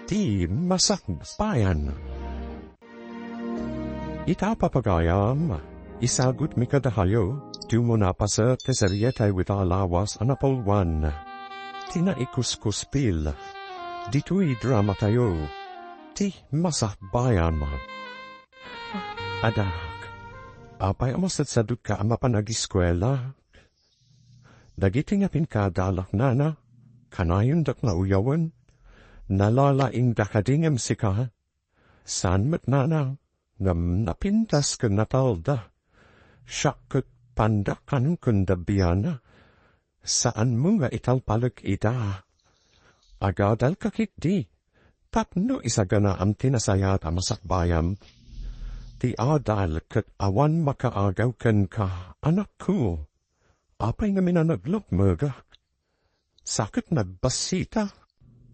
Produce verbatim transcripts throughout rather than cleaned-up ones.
ti masakbayan. Ita, papagayam, isagutmi kadakayo ti umuna paset ti serietayo ita a lawas a napulwan ti naikuskuspil ditoy dramatayo, ti masakbayan. Adak, apay a masadsadutka a mapan agiskuela? Dagiti nga pinkadalak, nana, kanayondak nga uyawen. Nalalaingda kadi ngem sika? Saan met, nana, ngem napintas ken natalda. Siak ket pandak kanon ken dabbiana. Saanmo nga italpalek ida. Agadalka ketdi tapno isaganaam ti nasayaat a masakbayam. Ti adal ket awan makaagaw kenka, anakko. Apay ngamin a naglukmegak? Sa ket nagbassita.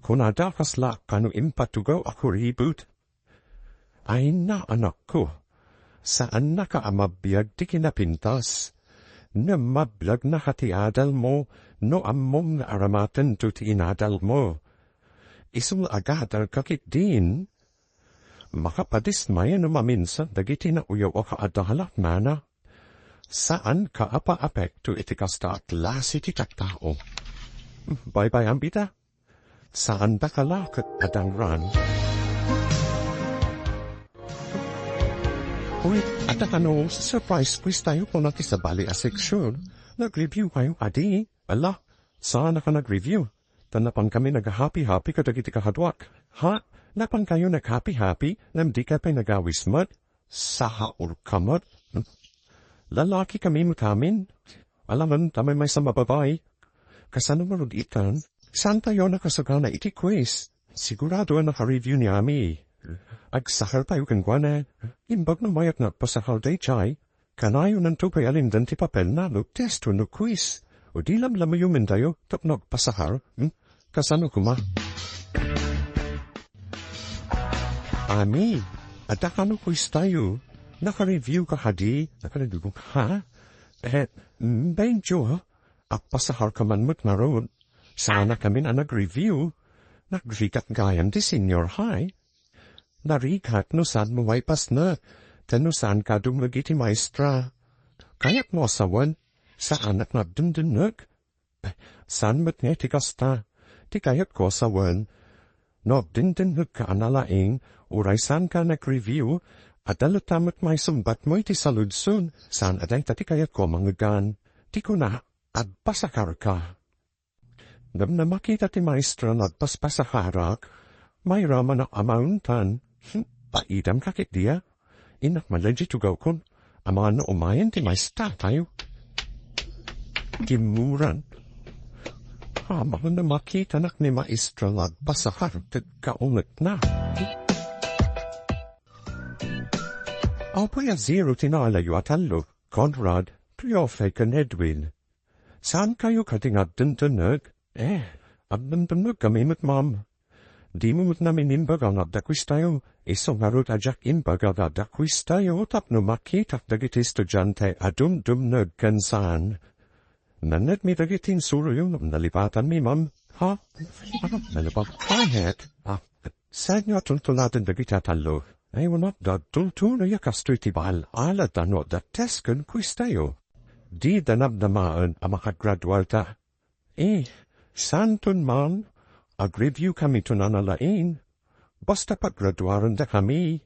Kunada, kasla kano impatugaw a kuribut. Ay na, anakko, saannaka a mabiag ti kinapintas. Ngem mabiagnaka ti adalmo no ammom nga aramatento ti inadalmo. Isu nga agadalka ketdin, makapadismaya no maminsan dagiti nauyaw a kaadalak, nana. Saanka a paapekto iti kasta a klase ti tattao. Baybay-am ita. Saandaka la ket adangran. Uy, adda kano surprise quiz tayo, kuna ti sabali a section. Nag-review kayo kadi? Ala, saanaka nag-review? Ta napan kami nag-happy-happy kadagiti kakaduak. Ha? Napan kayo nag-happy-happy? Ngem dika pay nagawis met? Sahaurka met? Lalaki kami met amin. Alangan ta may maysa a babai. Kasano ngarud itan? Saantayo nakasagana iti quiz? Sigurado a naka-review ni Ami. Agsakar tayo kenkuana. Imbag no mayat nga agpasakar daydiay, kanayonanto pay a lindan ti papelna no test wenno quiz. O di lamlamuyo men tayo tapno agpasakar. Hmm? Kasano koma? Ami, adda kano quiz tayo? Naka-review ka kadi? Naka-review ka, ha? Eh, mm, benjo, ha? Agpasakarka man met ngarud. Saanakamin a nag-review. Nagrigat gayam ti senior high. Narigat no saanmo maipasnek, ken no saanka dumngeg iti maestra. Kayatmo a sawen, saanak nga agdengdengngeg. Saan met nga iti kasta, ti kayatko a sawen, no agdengdengngegka a nalaing, uray saanka nag-review, adda latta met maisungbatmo iti saludsod, saan a dayta ti kayatko a mangngegan. Ti kuna, agpasakarka. Ngem no makita ti maestra nga agpaspasakarak, mairamanak a mauntan. Hmm, paidamka ketdi a. Innak man laeng ti tugawkon. Amangan no umayen ti maestra tayo. Kimmuran. Amangan no makitanak ni maestra nga agpasakar ket kaungetna. Apay a zero ti naalayo a tallo, Conrad, Priofe, ken Edwin. Saankayo kadi nga agdengdengngeg? Eh, agdengdengngeg kami met, ma'am. Dimo met namin imbaga nga adda quiz tayo. Isu ngarud a diak imbaga nga adda quiz tayo tapno makitak dagiti estudiante a dumdumngeg ken saan. Nannedmi dagiti insuroyo ngem nalipatanmi, ma'am. Ha? Ano? Nalipatan? Quiet. Ah, saanyo a tultuladen dagiti a tallo? Ay, wala. Agtultuloy a kastoy ti bal-alada no adda test ken quiz tayo. Dida namnamaen a makagraduarta. Eh, saanton man, ag-review kami to nalaing. Basta paggraduarenda kami.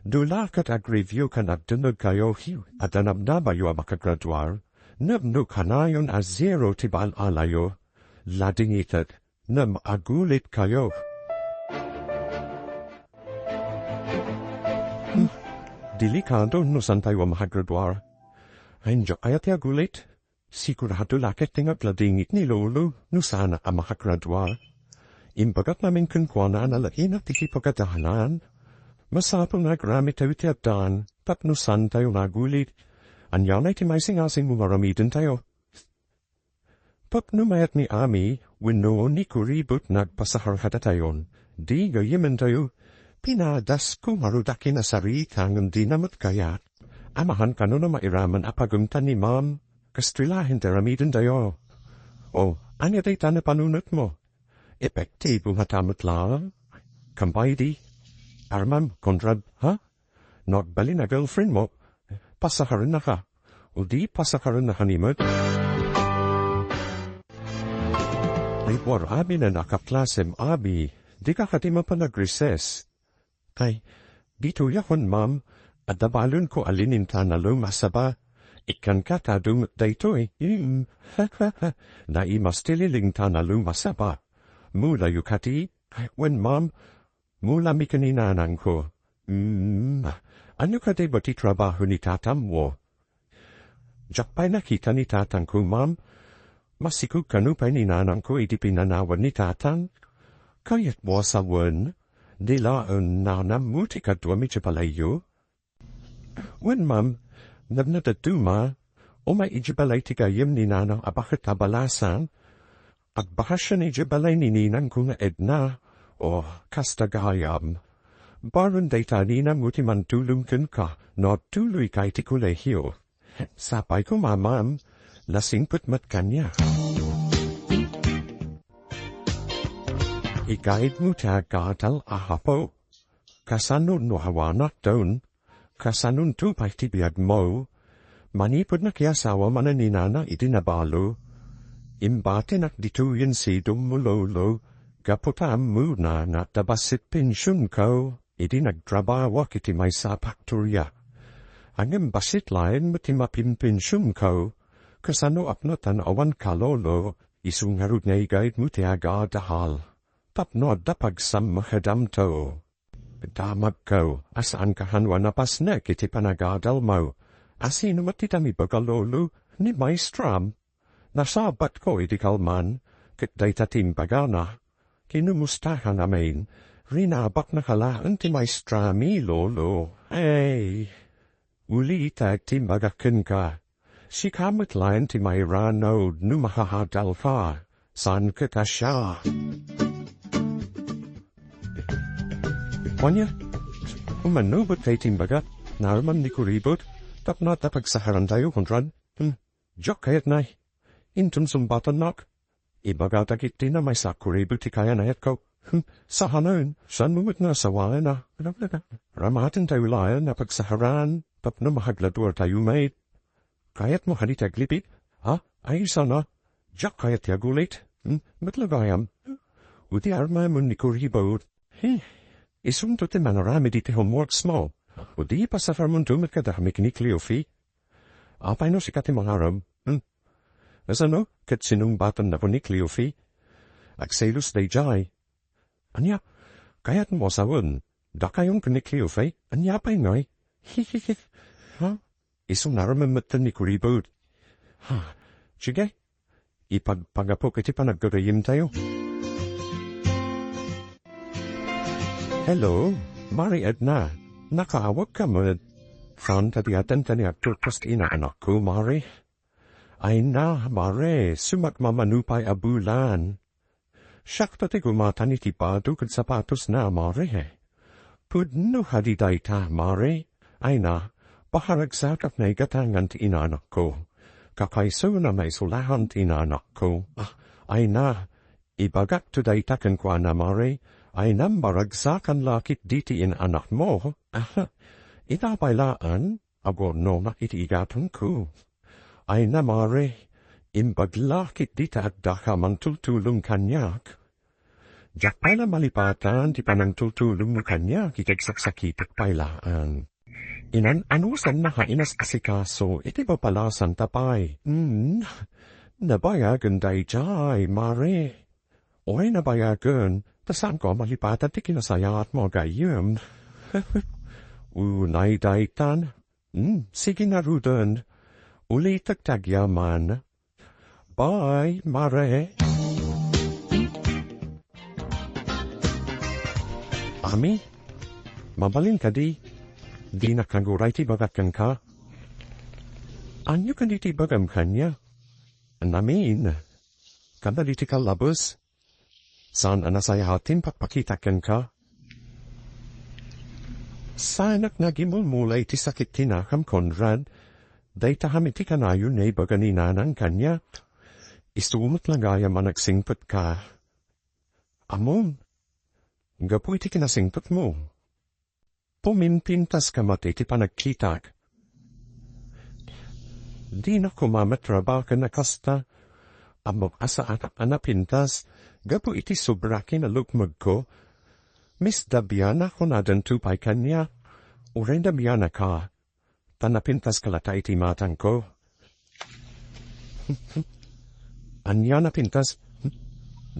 Dula ket ag-review ken agdengngeg kayo, hiw, adda namnamayo a makagraduar. Ngem no kanayon a zero ti bal-alayo, ladingitek, ngem agulit kayo. Hmm, delikado no saantayo a makagraduar. Ay, diak aya ti agulit. Sigurado la ket ti nga agladingit ni Lolo no saanak a makagraduar. Imbagak ngamin kenkuana a nalainak ti pagadalan. Masapul nga agramityo iti addaan tapno saantayo nga agulit. Anianay ti maisingasing mo nga aramidentayo? Tapno mayat ni Ami wenno ni Kuribut nga agpasakar kadatayon, di gayyementayo. Pinadasko ngarud a kinasarita ngem dina met kayat. Amangan kano no mairaman a pagumtan ni Ma'am. Kastoy laeng ti aramidentayo. O, ania dayta napanunotmo? Epektibo ngata met laeng? Kampay di. Armam, Conrad, ha? No agbalin a girlfriend mo, pasakarennaka. O di pasakarennaka ni met. Ay, war amin a nakaklasem, abi. Dika kadi mapan nag-recess. Ay, ditoy a kun, ma'am. Adda balonko a linintana lumasaba. Ikkanka ta dumut daytoy. Mm. Naimas ti lilintana lumasaba. Mulayo kadi? Wen, ma'am. Mula mi ken ni nanangko. Mm. Ania kadi ba ti trabaho ni tatammo? Diak pay nakita ni tatangko, ma'am. Masikog kano pay ni nanangko iti pinanawan ni tatang. Kayatmo a sawen, ni laeng nanammo ti kaduam iti balayyo? Wen, ma'am, nagnadatuma, umay iti balay ti gayyem ni nanang a baket a balasan. Agbakasion iti balay ni ninangko nga Edna. O, kasta gayam. Baron dayta ninangmo ti mantulong kenka no agtuloyka iti kolehio. Sapay koma, ma'am, nasingpet met kaniak. I-guide mo ti agadal a apo. Kasano no awanak ton? Kasanonto pay ti biagmo? Manipud nakiasawa manen ni nana iti nabalo, imbatinak ditoyen sidongmo, lolo, gapu ta ammona nga adda bassit pensionko idi nagtrabahoak iti maysa a faktoria. Ngem bassit laeng met ti mapinpensionko, kasano apno tan awanka, lolo, isu ngarud nga i-guide mo ti agadal tapno adda pagsammakadamto. Damagko a saanka kano a napasnek iti panagadalmo. A sino met ti dayta ibaga, lolo? Ni maestram. Nasabatko iti kalman, ket dayta ti imbagana. Kinumustakan amin. Rinabaknaka laeng ti maestrami, lolo. Ay, ulitek ti imbagak kenka. Sika met laeng ti mairanod no makaadalka. Saan ket a siak? Ania? Umano met kay ti imbagak? Naarman ni kuribot, tapno adda pagsaharantayo, Conrad. Hmm. Diak kayatna. Inton sumbatannak, ibagak dagiti maysa a kuribot ti kayanayatko. Hmm. Sahanen, saanmo met nga asawaenna. Ramatentayo laeng a pagsaharan, tapno makagladuartayo met. Kayatmo kadi ti aglipik? Ha? Ay, sana. Diak kayat ti agulit. Hmm? Met la gayam. O ti armamon ni kuribot. He. Isunto ti manaramid iti homeworks mo. O di pasakarmonto met kadakami ken ni Cleofy. Apay no sika ti mangaram? Hmm? Kasano ket sinungbatanna ken ni Cleofy? Agselos daydiay. Ania? Kayatmo a sawen, dakayon ken ni Cleofy? Ania pay ngay? Hihihi. Ha? Isu ngarud met ni kuribot. Ha? Sige. Ipagpangapok iti panaggayyemtayo. Hello, Mari Edna. Nakaawagka met. Saan ta ti aten ta ni agturpos ti inaanakko, Mari? Ay na, Mare, sumagmamano pay a bulan. Siak ti gumatan iti bado ken sapatosna, Mare. Pudno kadi dayta, Mare? Ay na, pakaragsak a naigatangan ti inaanakko. Kakaisuna maisulakan ti inaanakko. Ah, ay na, ibagakto dayta kenkuana, Mare. Ay na, maragsakan la ketdi ti inaanakmo. Aha, ita pay laeng, agurnonak iti igatangko. Ay na, Mare, imbag la ketdi ta addaka mangtultulong kaniak. Diak pay la malipatan ti panangtultulongmo kaniak iti agsaksakitek pay laeng. Inan-anusannaka inasikaso iti papalasanta pay. Hmm, nabayagen daydiay, Mare. Oy, nabayagen, ta saanko a malipatan ti kinasayaatmo a gayyem. Unay daytan. Hmm, sige ngaruden. Ulitek ti agyaman. Bye, Mare. Ami, mabalin kadi, dinak naguray ti ibagak kenka. Ania kadi ti ibagam kaniak? Namin, kada diti kallabes, saan a nasayaat ti impakpakitak kenka. Saanak nga agimulmula iti sakit ti nakam, Conrad. Dayta kami ti kanayon nga ibaga ni nanang kaniak. Isu met la gayam a nagsingpetka. Ammom, gapu iti kinasingpetmo. Pumimpintaska met iti panagkitak. Dina koma met rabaken a kasta. Ammok a saanak a napintas gapu iti sobra kinalukmegko. Miss Dabiana, kunadanto pay kaniak. Uray Dabiana ka, ta napintaska latta iti matangko. Ania napintas?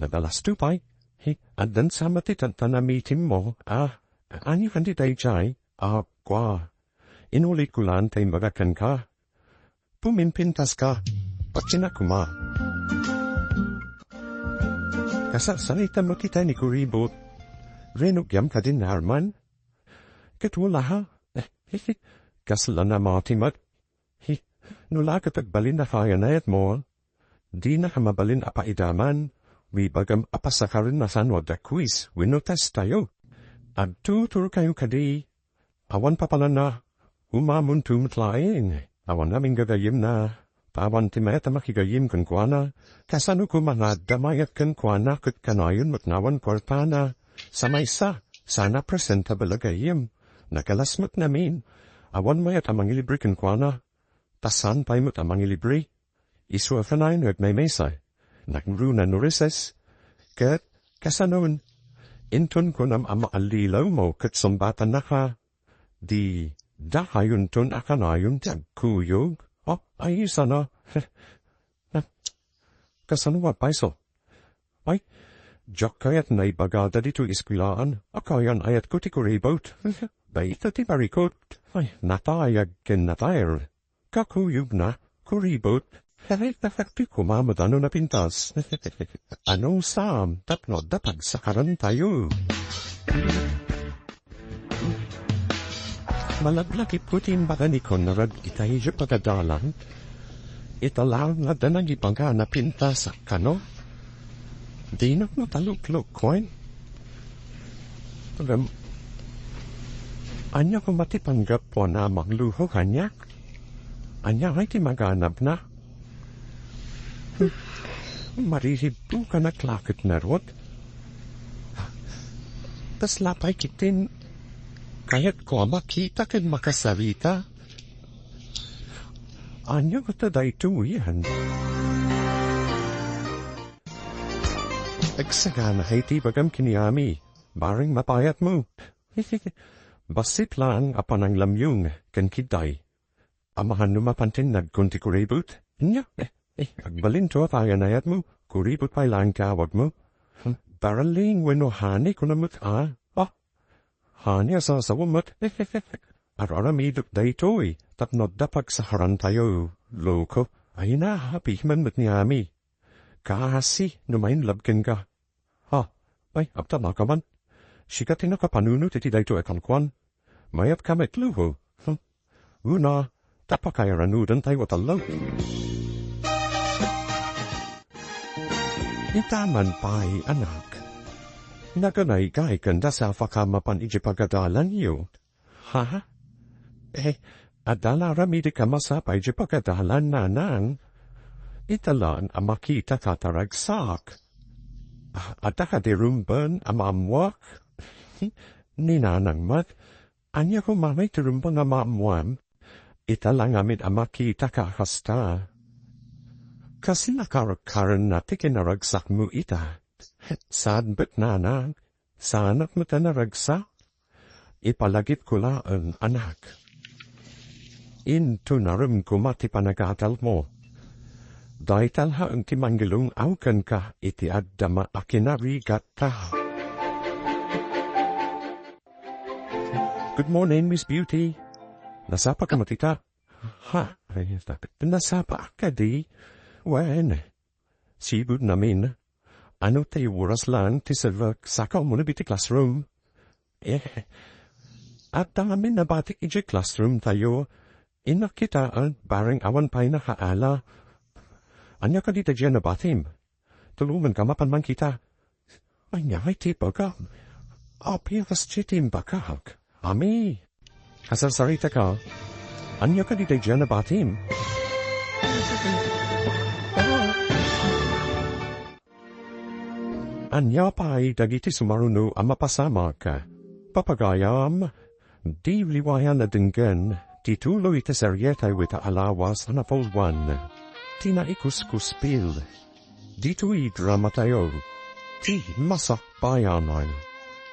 Nadalasto pay? Hi, addan sa met ti tantanamitimmo. Ah, ania kadi daydiay? Ah, kua. Inulitko laeng ta imbaga kenka. Pumimpintaska. Patienak koma. Kasarsaritam met ita ni Kuribot. Rinugiam kadi ni Arman? Ket wala, ha? Kasla namati met. Hi, no la ket agbalin a kayanayatmo, dinaka mabalin a paidaman, ibagam a pasakarenna sano a quiz wenno testayo. Agtuturkayo kadi, awan papalanna, umamonto met laeng, awan amin gagayyemna, ta awan ti mayat a makigayyem kenkuana, kasano koma nga adda mayat kenkuana ket kanayon met nga awan kuartana, sa maysa, saan a presentable a gayyem, nagalas met ngamin, awan mayat a mangilibre kenkuana, ta saan pay met a mangilibre. Isu a kanayon nga agmaymaysa, nagruna no recess, ket kasanon, inton kunam a maallilawmo ket sumbatannaka, di dakayonton a kanayon ti agkuyog. Oh, ay, sana. Na, kasano a payso? Ay, diak kayat naibagada ditoy eskuelaan a kayan-ayatko ti kuribot. Dayta ti barikot. Ay, natayag ken natayr. Kakuyogna, kuribot. Ti kumamadano napintas. Ano, Sam, tapno adda pagsakarantayo? Malaglagipko ti imbaga ni Conrad ita idiay pagadalan. Ita laeng nga adda nangibaga a napintas a kano. Dinak mataluklokken. Ngem, ania koma ti panggapuana a mangluho kaniak? Ania ngay ti maganabna? Mariribbukanak la ket ngarud. Kasla pay ketdin kayatko a makita ken makasarita. Ania ngata daytoyen? Agsagana kay ti ibagam ken ni Ami, bareng mapayatmo. Bassit laeng a pananglamyong ken kiday. Amahan no mapan ti nagkun ti kuribot? Ania? Eh, eh, agbalinto a kayanayatmo. Kuribot pay laeng ti awagmo. Hmm, darling wenno honey kuna met, a? Ah, honey a sasawen met. Ar-aramidek daytoy tapno adda pagsakarantayo, loko. Ay, nahapiman met ni Ami. Kaasi no ma-in love kenka. Ha, ay, agtalaka man. Sika ti nakapanunot iti daytoy a kalkuan. Mayatka met luho. Hmm. Una, ta pakairanudentayo a tallo. Ita man pay, anak. Naganaykay ken nasapaka mapan idiay pagadalanyo. Ha? Eh, adda la aramidek a masapa idiay pagadalan, nanang. Ita laeng a makitaka ta ragsak. Ah, adda kadi rumben a maammoak? Ni nanang met, ania koma ngay ti rumben a maammoam? Ita la ngamin a makitaka a kasta. Kasla karkarenna ti kinaragsakmo ita. Saan met, nanang. Saanak met a naragsak? Ipalagipko laeng, anak. Intunarem koma ti panagatelmo. Dayta laeng ti mangilung-aw kenka iti adda ma-, a kinarigatta. Good morning, Miss Beauty. Nasapaka met ita? Ha? Ay, nasapaak kadi? Wen, sibud namin. Ano ti oras laeng ti servek saka umuneg iti classroom? Eh, adda ngamin nabatik idiay classroom tayo. Innak kitaen, bareng awan pay nakaala. Ania kadi daydiay a nabatim? Tulonganka mapan mangkita. Ania ngay ti ibagam? Apay a kasdiay ti imbagak? Ami, kasarsaritaka. Ania kadi daydiay a nabatim? Ania pay dagiti sumaruno a mapasamak? Papagayam, di liwayan a denggen ti tuloy ti serietayo ita a lawas a napulwan, ti Naikuskuspil. Ditoy dramatayo, ti Masakbayan.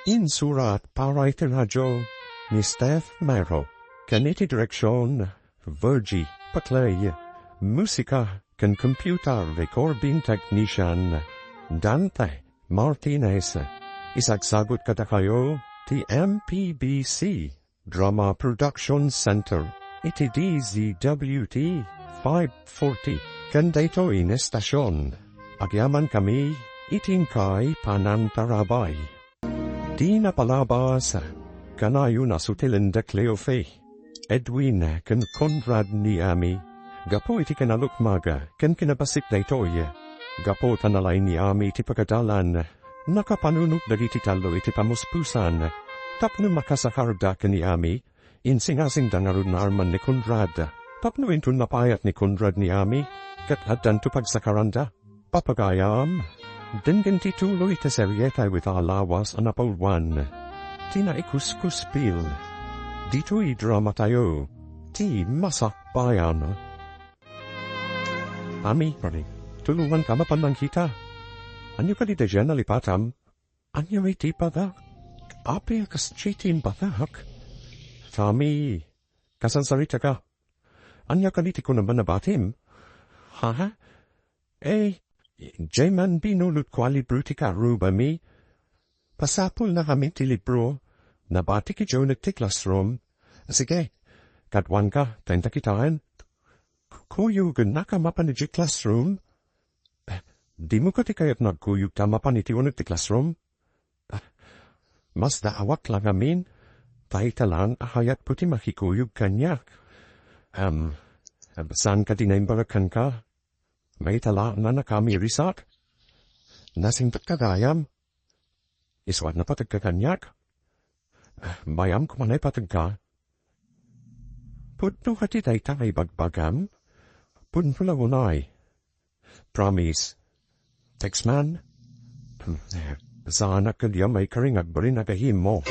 Insurat para iti radio ni Steph Mero, ken iti direksion, Virgie Paclay. Musika ken computer recording technician, Dante Martinez. Isagsagut kadakayo ti M P B C Drama Production Center iti D Z W T five forty. Ken daytoy nga estasion, agyamankami iti inkay panangtarabay. Di napalabas, kanayon a sutilenda Cleofe, Edwin, ken Conrad ni Ami. Gapu iti kinalukmag ken kinabassit daytoy, gapu ta nalaing ni Ami ti pagadalan, nakapanunot dagiti tallo iti pamuspusan. Tapno makasakarda ken ni Ami, insingasingda ngarud ni Arman ni Conrad. Tapno inton napayat ni Conrad ni Ami, ket addanto pagsakaranda. Papagayam, denggen ti tuloy ti serietayo ita a lawas a napulwan, ti Naikuskuspil. Ditoy dramatayo, ti Masakbayan. Ami, tulonganka mapan mangkita. Ania kadi daydiay a nalipatam? Ania iti ipadak? Apay a kasdiay ti impatak? Tami, kasansaritaka. Ania kadi ti kunam a nabatim? Ha? Eh, diay man binulotko a libro ti karrubami. Pasapulna ngamin ti libro. Nabatik idiay uneg ti classroom. Sige, kaduanka, ta inta kitaen. Kuyogennaka mapan idiay classroom? Eh, dimo kadi kayat nga agkuyogta mapan iti uneg ti classroom? Ah, masdaawak la ngamin, ta ita laeng a kayatko ti makikuyog kaniak. Em, saan kadi naimbagak kenka? Mayta laeng a nakamirisak? Nasingpetka gayam? Isu a napategka kaniak? Bayam koma nga ipategka. Pudno kadi dayta nga ibagbagam? Pudno la unay. Promise. Text man? Hmm, eh, saanak kadi a maikaring agbalin a gahimmo.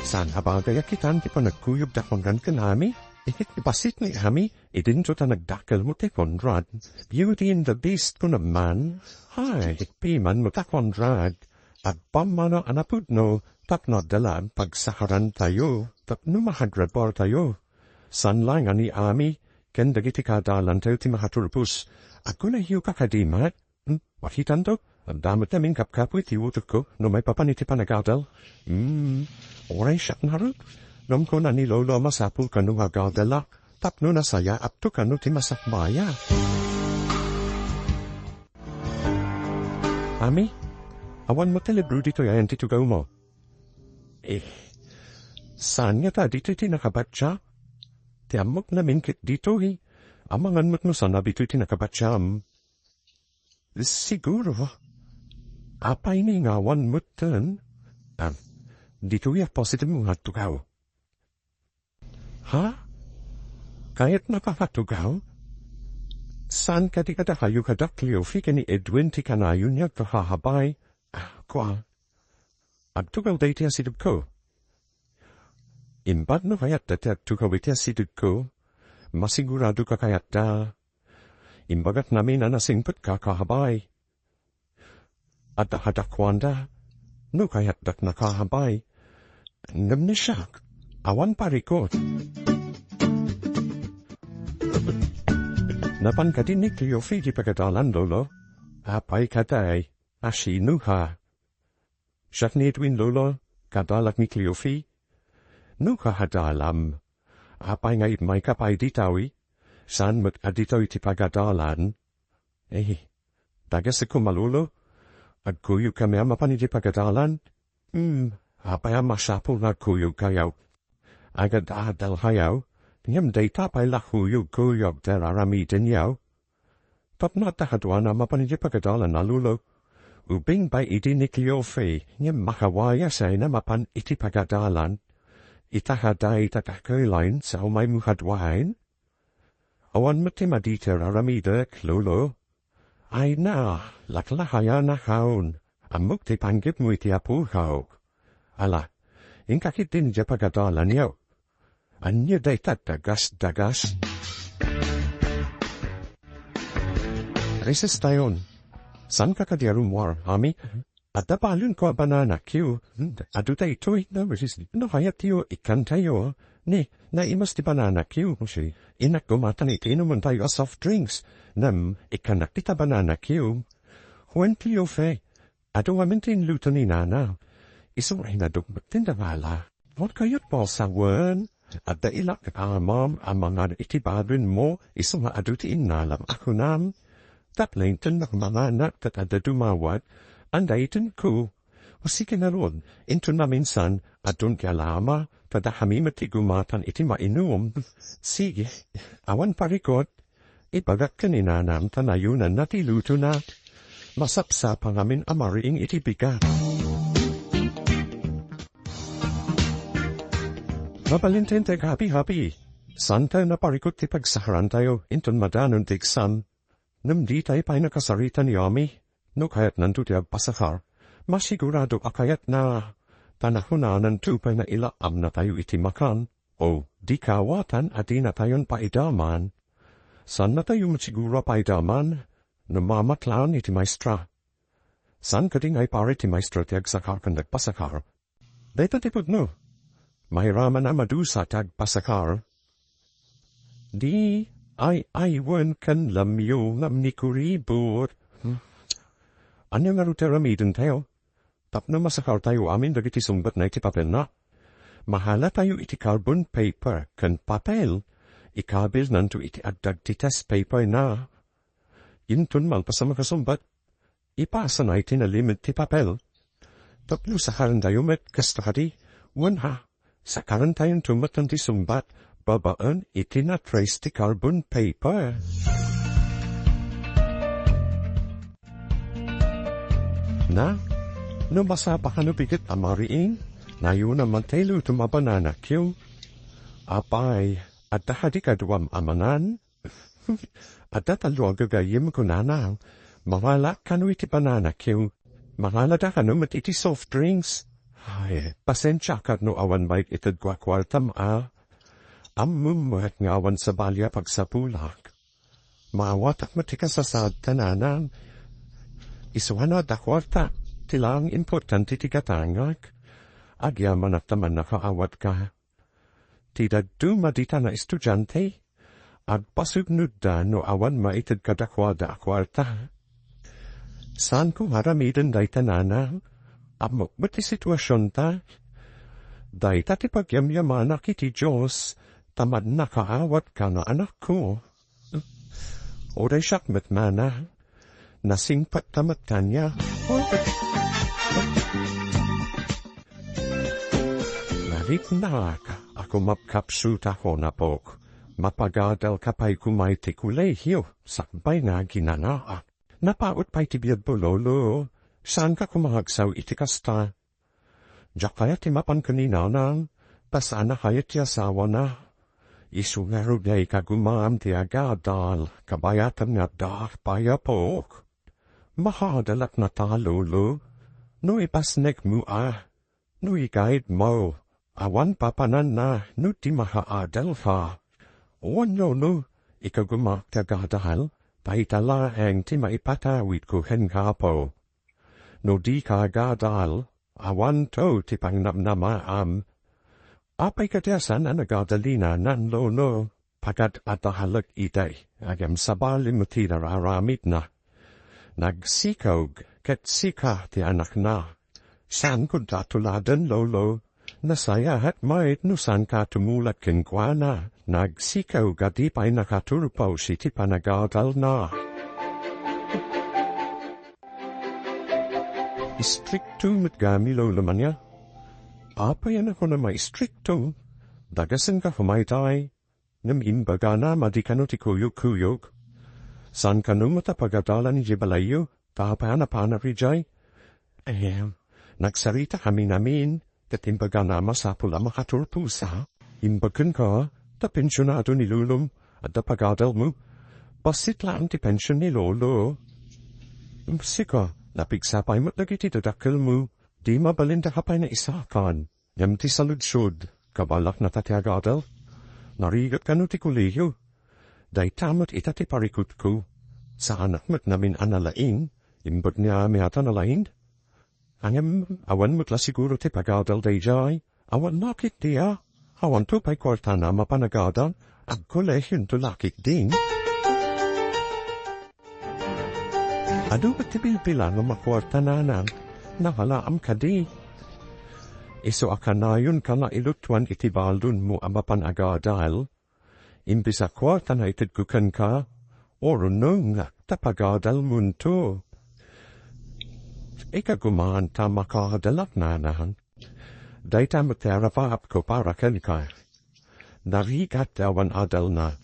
Saan a bagay a kitan ti panagkuyogda Conrad ken Ami? Iti bassit ni Ami, idinto ta nagdakkel met ni Conrad. Beauty and the Beast ko naman. Ay, piman met a Conrad. Agpammano a napudno, tapno adda laeng pagsakarantayo, tapno makagraduartayo. Saan laeng a ni Ami, ken dagiti kaadalantayo ti makaturpos. Agkunayyo ka kadi met? Hmm, makitanto, adda met amin kapkapo iti utokko no maipapan iti panagadal. Hmm, uray siak ngarud. Ngem kuna ni Lolo a masapul kano nga agadalak, tapno nasayaatto kano ti masakbayan. Ami, awan met ti libro ditoy ayan ti tugawmo? Eh, saan ngata ditoy ti nakabatiak? Ti ammok ngamin ket ditoy. Amangan met no saan a ditoy ti nakabatiam. Siguro. Apay ni nga awan metten? Ah, ditoy a positive nga tugaw. Ha? Kayatnaka nga tugaw? Saan kadi kadakayo kada Cleofe ken ni Edwin ti kanayon nga agkakahabay? Ah, kua. Agtugaw dayta asidegko. Imbag no kayatda ti agtugaw iti asidegko, masiguradoka kayatda. Imbagak ngamin a nasingpetka a kahabay. Adda kadakuada, no kayatdak nakahabay. Ngem ni siak, awan parikut. Napan kadi ni Cleofe ti pagadalan, Lolo? Apay kadi, asino ha? Siak ni Edwin, Lolo, kadalak ni Cleofe. No kahadalam, apay nga immayka pay ditoy? Saan met a ditoy ti pagadalan? Eh, dagesek koma, Lolo. Agkuyogkami a mapan iti pagadalan. Hmm, apay a masapul nga agkuyogkayo? Agad-adalkayo, ngem dayta pay la kuyogkuyog ti ar-aramidenyo. Tapno adda kaduana a mapan iti pagadalan a, Lolo. Ubing pay idi ni Cleofe, ngem makawayasayna a mapan iti pagadalan. Ita kadi ti kakulan sa umaymo kaduaen? Awan met ti madi ti ar-aramidek, Lolo. Ay na, laklakayan a kaon. Ammok ti panggepmo iti apukaw. Ala, inka ketdin diay pagadalanyo. Ania dayta dagas-dagas? Recess tayon. Saanka kadi a rummuar, Ami? Adda balenko a banana cue. Adu daytoy. No kayatyo, ikkantayo. Ni, naimas ti banana cue. Innak gumatan iti inumentayo a soft drinks. Ngem, ikkannak dita banana cue. Wen ti ufe. Adu ngamin ti inluto ni Nana. Isu nga inaduk met ti nangala. Wen kayat, Paul, sa wen? Adda ilak amam a mangan iti balenmo, isu nga adu ti innalam a kunam. Tapno inton manganak ket adda dumawat, anda itenko? O sige ngarud, inton maminsan, adun ti alama, ta dakami met ti gumatan iti mainum. Sige, awan parikut. Ibagak ken ni Nanam ta nayunanna ti lutona. Masapsapa ngamin a mariing iti bigat. Mabalin ti aghapi-hapi. Saantayo naparikut ti pagsakarantayo inton madanon ti exam. Ngem ditay pay nakasarita ni Ami. No kayatnanto ti agpasakar, masigurado a kayatna. Ta nakunananto pay nga ilaamnatayo iti makan. O, di kawatan a dinatayon paidaman. Saannatayo met siguro a paidaman no mamatlaen iti maestra. Saan kadi nga ipari ti maestra ti agsakar ken nagpasakar? Dayta ti pudno. Mairaman a madusa ti agpasakar. Di ay aywen ken lamyo ngem ni kuribot. Hmm. Ania ngarud ti aramidentayo? Tapno masakartayo amin dagiti sungbatna iti papelna. Mahalatayo iti carbon paper ken papel. Ikabilnanto iti addag ti test paperna. Inton malpas a makasungbat, ipasana iti nalimed ti papel. Tapno sakarantayo met kasta kadi, wen ha, sakarantayon met ti sungbat babaen iti na-trace ti carbon paper. Na, no masapaka no piget a mariing, nayuna man ti lutom a banana cue. Apay, adda kadi kaduam a mangan? Adda tallo a gagayyem kunana. Mangalak kano iti banana cue. Mangalada kano met iti soft drinks. Ay, pasensiaka no awan maik-itedko a kuartam a. Ammom met nga awan sabali a pagsapulak. Maawatak met ti kasasaadtan, Nanang. Isuana da kuarta, ti laeng importante ti gatangak. Agyamanak ta mannakaawatka. Ti dadduma dita nga estudiante, agpasugnodda no awan maited kadakuada a kuarta. Saanko nga aramiden dayta, Nanang. Ammok met ti situasionta. Dayta ti pagyamyamanak iti Dios, ta mannakaawatka nga anakko. Uray siak met, Nana. Nasingpetka met kaniak. Naripnak a kumapkapsuta, Apok. Mapagadalka pay koma iti kolehio, sakbay nga aginanaak. Napaut pay ti biagmo, Lolo. Saanka koma nga agsaw iti kasta. Diak kayat ti mapan ken ni Nanang, ta saan a kayat ti asawana. Isu ngarud nga ikagumam ti agadal, kabayatan nga addaak pay, Apok. Makaadalak nata, Lolo, no ipasnekmo a, no ikaidmo, awan papananna no di makaadalka. Wen, Lolo, ikagumak ti agadal, ta ita laeng ti maipatawidko kenka, Apo. No dika agadal, awanto ti pangnamnamaam. Apay kadi a saan a nagadal ni Nanang, Lolo? Pagad-adalek itay, ngem sabali met ti nararamidna. Nagsikaw ket sika ti anakna. Saanko a tuladen, Lolo. Nasayaat met no saanka a tumulad kenkuana. Nagsikaw a di pay nakaturpaw iti panagadalna. Istrikto met gayam ni Lolo Mania. Apay a kunam a istrikto? Dagasenka koma itay. Ngem imbagana madi kano ti kuyogkuyog. Saan kano met a pagadalan idiay balayyo, ta apay a napanak idiay? Ahem, nagsaritakami amin, ket imbagana a masapul a makaturposa. Imbag kenka, ta pensionado ni Lolom, Adda pagadelmo? Bassit laeng ti pension ni Lolo. Sika, napigsa pay met dagiti dadakkelmo. Di mabalin daka pay naisakan. Ngem ti saludsod, kabalakna ta ti agadel? Narigat kano ti kolehiyo? Dayta met ita ti parikutko. Saanak met namin a nalaing, imbag ni Ami a ta nalaing. Ngem, awan met la siguro ti pagadal daydiay. Awan nakit dia. Awanto pay kuartana mapan agadal. Agkolehionto la ketdin. Adu met ti bilbilang a makuarta, nanang. Nakalaam kadi. Isu a kanayonka nga ilutuan iti balonmo a mapan agadal. Imbes a kuarta nga itedko kenka, urunongak ta pagadalmonto. Ikaguman ta makaadalak, nanang. Dayta met ti arapaapko para kenka. Narigat ti awan adalna.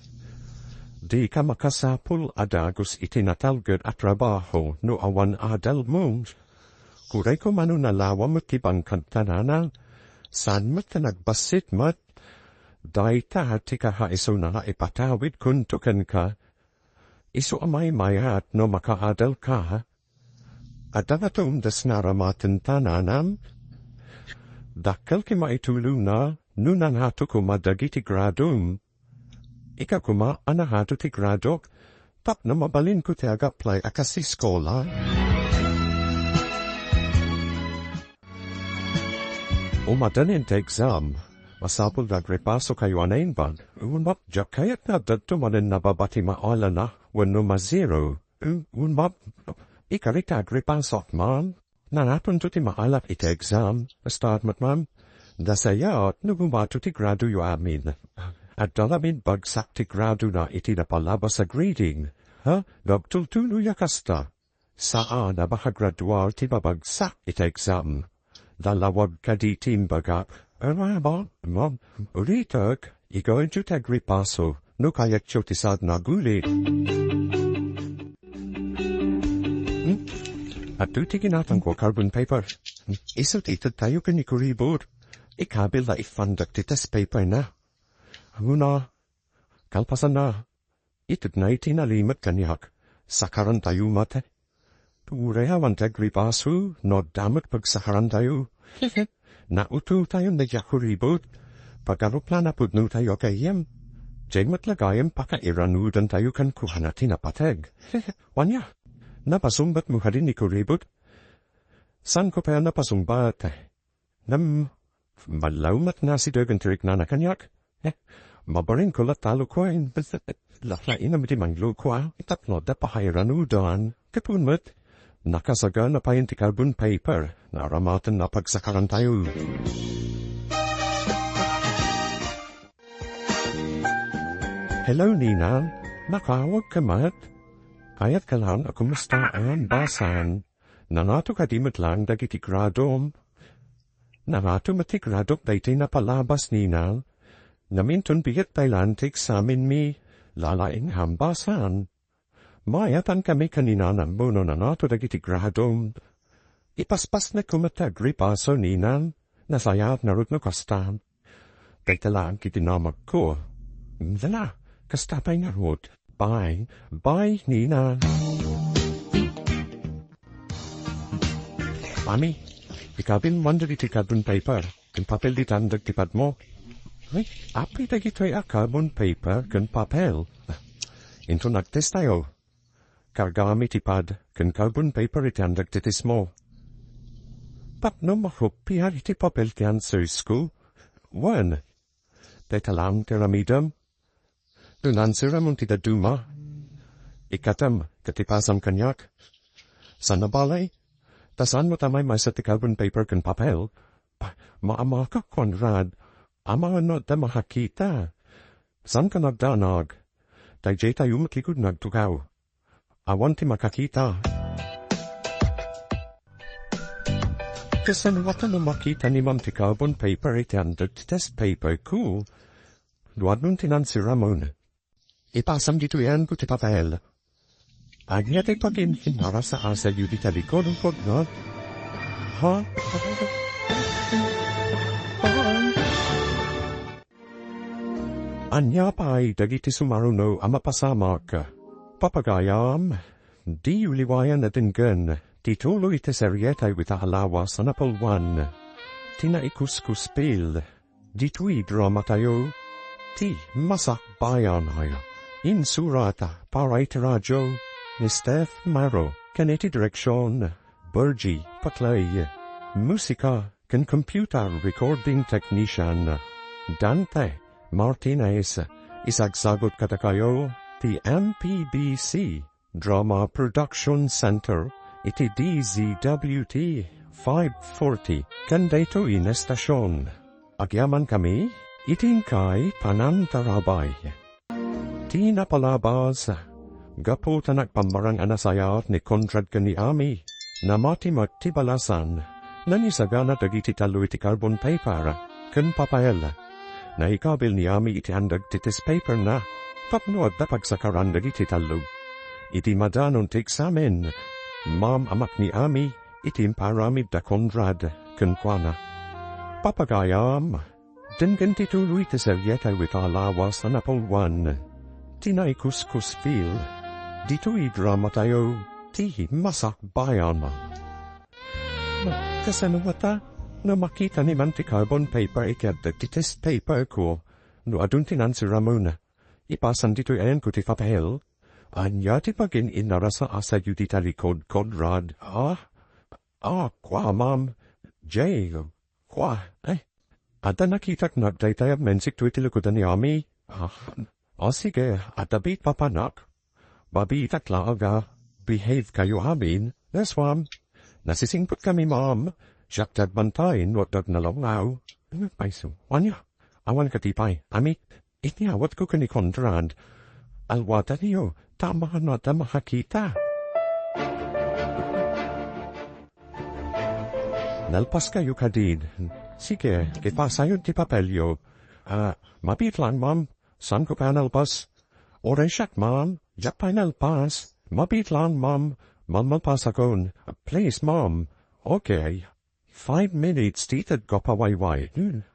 Dika makasapul a dagus iti natalged a trabaho no awan adalmo. Kurayko mano nalawa met ti bangkanta, nanang. Saan met ti nagbassit met. Dayta ti kaha isuna nga ipatawidkonto kenka. Isu a maymayat no makaadalka. Adda nga tumdes nga aramatenta, nanang. Dakkel ti maitulongna no nanato koma dagiti gradom. Ika koma a nanato ti gradok tapno mabalinko ti ag-apply a kas eskola. Umaddanin ti exam. Masapul nga agripasokayo a naimbag. Ngem diak kayat nga adda manen nababa ti maalana wenno ma-zero. Ngem, ikarit ta agripasok man. Nanatonto ti maalak iti exam. Start met man. Nasayaat no gumato ti gradoyo amin. Adda lamin bagsak ti gradona iti napalabas a grading. Ha? Nagtultuloy a kasta. Saan a makagraduar ti mabagsak iti exam. Nalawag kadi ti imbagak. Ma'am, ma'am, ulitek, igawyo ti agripaso, no kayatyo ti sadna guli. Hmm? Adtoy ti kinatangko, carbon paper. Isu ti itedtayo ken ni Kuribot. Ikabil la ifandak ti test paper na. Amuna, kalpasanna, itedna iti nalimed kaniak, sakarantayo met. Uray awan ti agripaso, no adda met pagsakarantayo. Nautotayon daydiay a Kuribot. Pagarup la napudnotayo a gayyem. Diay met la gayyem pakairanudantayo kenkuana ti napateg. Wen aya, napasungbat mo kadi ni Kuribot? Saanko pay a napasungbat. Ngem, mallaw met nga asidegen ti riknana kaniak. Eh, mabalinko latta a lukuaen. Laklainam iti mangluko, ah, tapno adda pakairanudan. Ket wen met, nakasagana pay ti carbon paper nga aramaten a pagsakarantayo. Hello, Nina. Nakaawagka met? Kayatka laeng a kumustaan, basan. Nanato kadi met laeng dagiti gradom? Nanato met ti gradok daytoy napalabas, Nina. Naminton biit pay laeng ti eksamenmi. Lalaing hambasan. Maayatan kami ken ni Nanam no nanato dagiti gradom. Ipaspasnek koma ti agripaso, Nina. Nasayaat ngarud no kasta. Dayta laeng ti dinamagko. Dala, kasta pay ngarud. Bye. Bye, Nina. Mami, ikabil man dagiti carbon paper ken papel ditan dagiti padmo. Ay, apay dagitoy a carbon paper ken papel? Inton nagtestayo, kargaami ti pad ken carbon paper iti andagtitismo. Tapno makopiar iti papel ti answersko? Wen, dayta laeng ti aramidem. No naanseramon ti dadduma, ikkatem ket ipasam kaniak. Saan a balay, ta saan met a maymaysa ti carbon paper ken papel. Pa-, maamakak, Conrad. Amangan no adda makakita. Saanka nagdanag. Daydiay tayo met likud nagtugaw. Awan ti makakita. Kasano a ta no makita ni Ma'am ti carbon paper iti andagti test paperko? Duadun ti nansiramon. Ipasam ditoy ko ti papel. Ania ti pagin-, inarasa-asayo dita likod, Conrad? Ha? Ania pay dagiti sumaruno a mapasamak? Papagayam, diyo liwayan a denggen ti tuloy ti serietayo ita a lawas a napalwan. Ti naikuskuspil ditoy dramatayo, ti Masakbayan. Insurat para iti radio ni Steph Maro, ken iti direksion, Virgie Paclay. Musika ken computer recording technician, Dante Martinez. Isagsagut kadakayo ti M P B C Drama Production Center iti D Z W T five forty, ken daytoy nga estasion. Agyamankami iti inkay panangtarabay. Ti napalabas, gapu ta nagpammarang a nasayaat ni Conrad ken ni Ami, namati met ti balasan, nanisagana dagiti tallo iti carbon paper ken papel. Naikabil ni Ami iti andeg ti test paperna tapno adda pagsakaran dagiti tallo. Iti madanon ti eksamen, maam-amak ni Ami iti imparamid da Conrad kenkuana. Papagayam, denggen ti tuloy ti serietayo ita a lawas a napalwan. Ti naikuskuspil ditoy dramatayo, ti Masakbayan. Kasano ngata no makita ni Ma'am ti carbon paper iti andeg ti test paperko? No adun ti answer, Ramona, ipasan ditoy ayanko ti papel. Ania ti pagin-inarasa-asayo dita likod, Conrad? Ah? Ah, kua, Ma'am. Jay, kua, eh? Adda nakitak nagdaytay a mensik to iti likudan ni Ami. Ah, ah, sige, adda biit papanak. Mabiitak laeng a behave kayo amin. Yes, Ma'am. Nasisingpet kami, Ma'am. Siak ti agbantay no adda nalungaw. Ano pay so? Ania? Awan katipay. Ami, inyawatko ken ni Conrad. Alwataniyo, ta amangan no adda makakita. Nalpas kayo kadin. Sige, ipasayon ti papelyo. Ah, mabiit lang, Ma'am. Saanko pay a nalpas? Uray siak, Ma'am. Diak pay nalpas. Mabiit lang, Ma'am. Malmalpasakon. Please, Ma'am. Okay. Five minutes ti itedko a pawayway.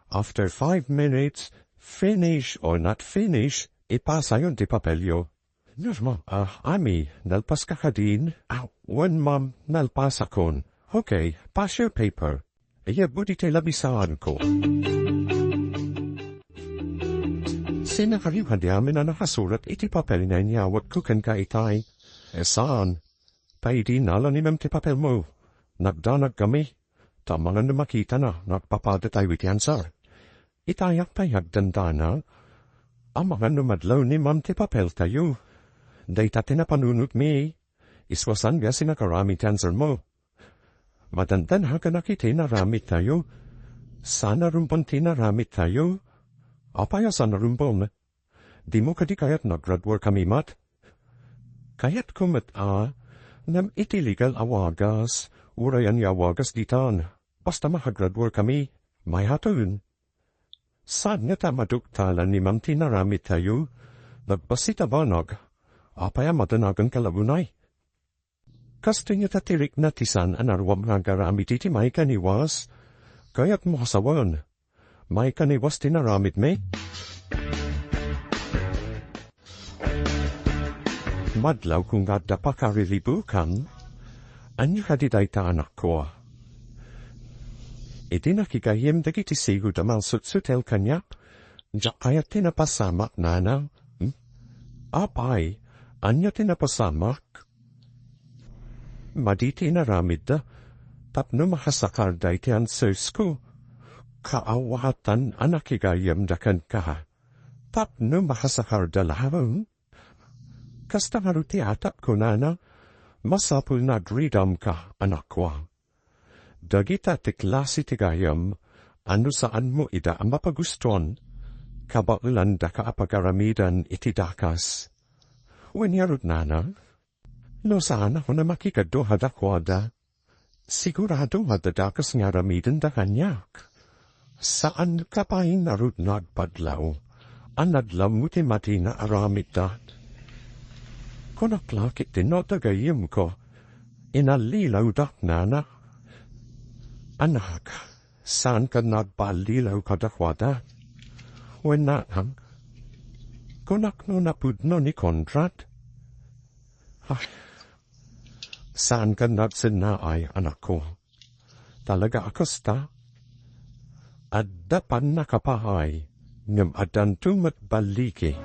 After five minutes, finish or not finish, ipasayon ti papelyo. Yes, Ma'am. Ah, Ami, nalpaska kadin? Ah, wen, Ma'am, nalpasakon. Okay, pass your paper. Iyabut iti labisaanko. Sinakaryo kadi amin a nakasurat iti papel nga inyawatko kenka itay? Eh, saan? Pay idi nala ni Ma'am ti papelmo. Nagdanag kami. Ta amangan no makitana, nagpapadatayo iti answer. Itayak pay agdandana. Amangan no madlaw ni Ma'am ti papeltayo. Dayta ti napanunotmi. Isua saan nga sinakaramid ti answermo. Madandan hakan a ket ti inaramidtayo. Saan a rumbon ti inaramidtayo. Apay a saan a rumbon? Dimo kadi kayat nga graduar kami met? Kayatko met a, ngem iti legal a wagas, uray ania a wagas ditan, basta makagraduar kami, mayhaton. Saan ngata a maduktalan ni Ma'am ti inaramidtayo? Nagbassit a banag. Apay a madanagan ka lagunay? Kastoy ngata ti rikna ti saan a naruam nga agaramid iti maikaniwas. Kayatmo a sawen, maikaniwas ti inaramidmi? Madlawko nga adda pakariribukan. Ania kadi dayta, anakko? Idi nakigayyem dagiti sigud a mangsutsutel kaniak, diak kayat ti napasamak, nana. Hmm? Apay, ania ti napasamak? Madi ti inaramidda tapno makasakarda iti answersko. Kaawatan a nakigayyemda kenka tapno makasakarda laeng. Kasta ngarud ti atak, kunana, masapul nga agridamka, anakko. Dagita ti klase ti gayyem a no saanmo ida a mapagustuan, kabaelandaka a pagaramidan iti dakas. Wen ngarud, nana, no saan a kuna makikadua kadakuada, sigurado nga adda dakas nga aramidenda kaniak. Saanka pay ngarud nga agpadlaw a nadlammo ti madi nga aramidda. Kunak la ketdi no adda gayyemko, inallilawdak, nana. Anak, saanka nga agpaallilaw kadakuada? Wen, nana, Kunak no napudno ni Conrad. Ah, saan ka nagsennaay, anakko? Talaga a kasta? Adda pannakapaay, ngem addanto met balligi.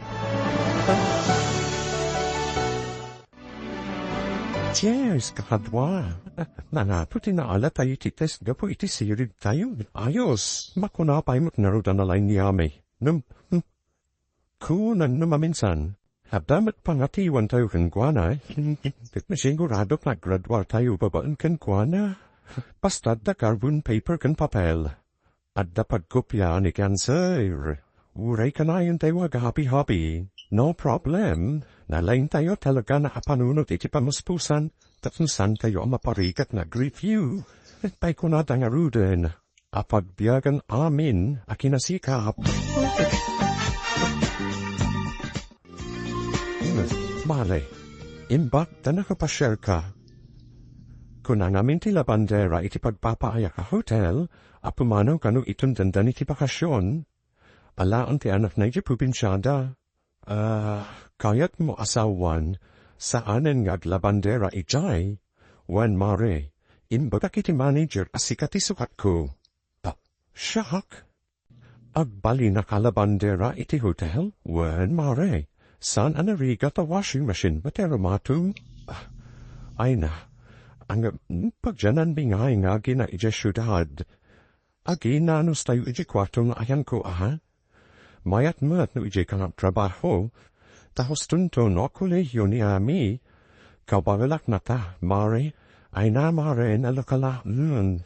Cheers, kakadua! Nangatoy ti naala tayo iti test gapu iti sirib tayo. Ayos, makuna pay met ngarud a nalaing ni Ami. Ngem, hmm, Kunan no maminsan, adda met pangatiwan tayo kenkuana, eh. Ket sigurado nga agraduar tayo babaen kenkuana. Basta adda carbon paper ken papel. Adda pagkopia ni cancer. Uray kanayon tayo agahapi-hapi. No problem. Nalaing tayo talaga nga apanunot iti pamuspusan, tapno saan tayo a maparigat nga agreview. Ket pay kunada ngaruden. Apagbiagan amin a kinasikap. Mare, imbag ta nakapasiarka. Kuna ngamin ti labandera iti pagpapaayak a hotel a pumanaw kano iton dandan iti bakasion. Alaen ti anakna iti probinsiada. Ah, kayatmo a sawen, saanen nga aglabandera idiay? Wen, mare, imbagak iti manager a sika ti sukatko. Ah, siak? Agbalinaka labandera iti hotel? Wen, mare, saan a narigat a washing machine, met aromatum? Ah, ay na, ang, pagyananmi ngay nga agina idiay siudad. Aginanos tayo iti kuarto nga ayanko, aha? Mayat met no idiay ka nga agtrabaho, ta hustonto no kolehiyo ni Ami. Kabaelak nata, mare. Ay na, mare, nalakala, mm.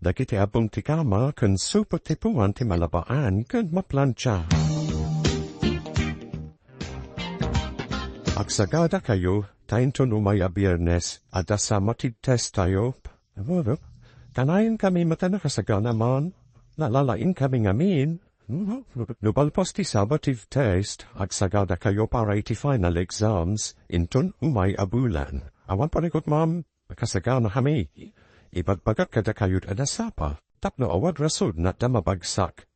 Dagiti abbong ti kama ken supot ti puan ti malabaan ken maplantia. Agsagada kayo, ta inton umay a Biernes, adda summative test tayo. Kanayon kami met a nakasagana man. Nalalaing kami ngamin. No balbas ti summative test, agsagada kayo para iti final exams, inton umay a bulan. Awan parikut, ma'am. Nakasagana kami. Ibagbagak kadakayo a nasapa, tapno awan rason nga adda mabagsak.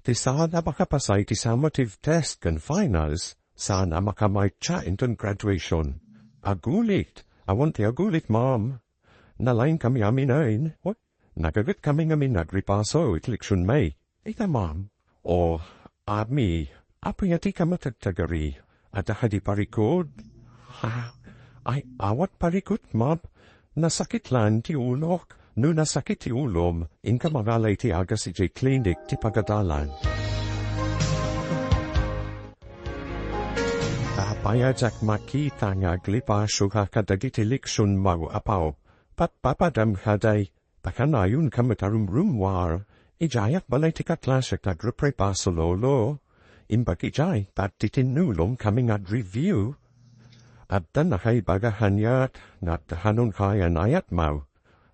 Ti saan a makapasa iti summative test ken finals, saan a makamartsa inton graduation. Agulit! Awan ti agulit, ma'am. Nalaing kami amin, ay. What? Nagaget kami ngamin agripaso iti leksion, may. Ita, ma'am. O, Ami, apay a dika matagtagari? Adda kadi parikut? Ha? Ay, awan parikut, ma'am. Nasakit laeng ti ulok. No nasakit ti ulom, inka mangala iti agas idiay klinik ti pagadalan. Apay a diak makita nga aglipaso ka kadagiti leksionmo, apo? Patpapadam kadi. Pakanayon ka met a rumrummuar. Idiayak balay ti kaklasek nga agriprepaso, lolo. Imbag idiay, ta agtitinnulong kami nga agreview. Adda nakaibaga kaniak nga adda kanon kayan ayatmo.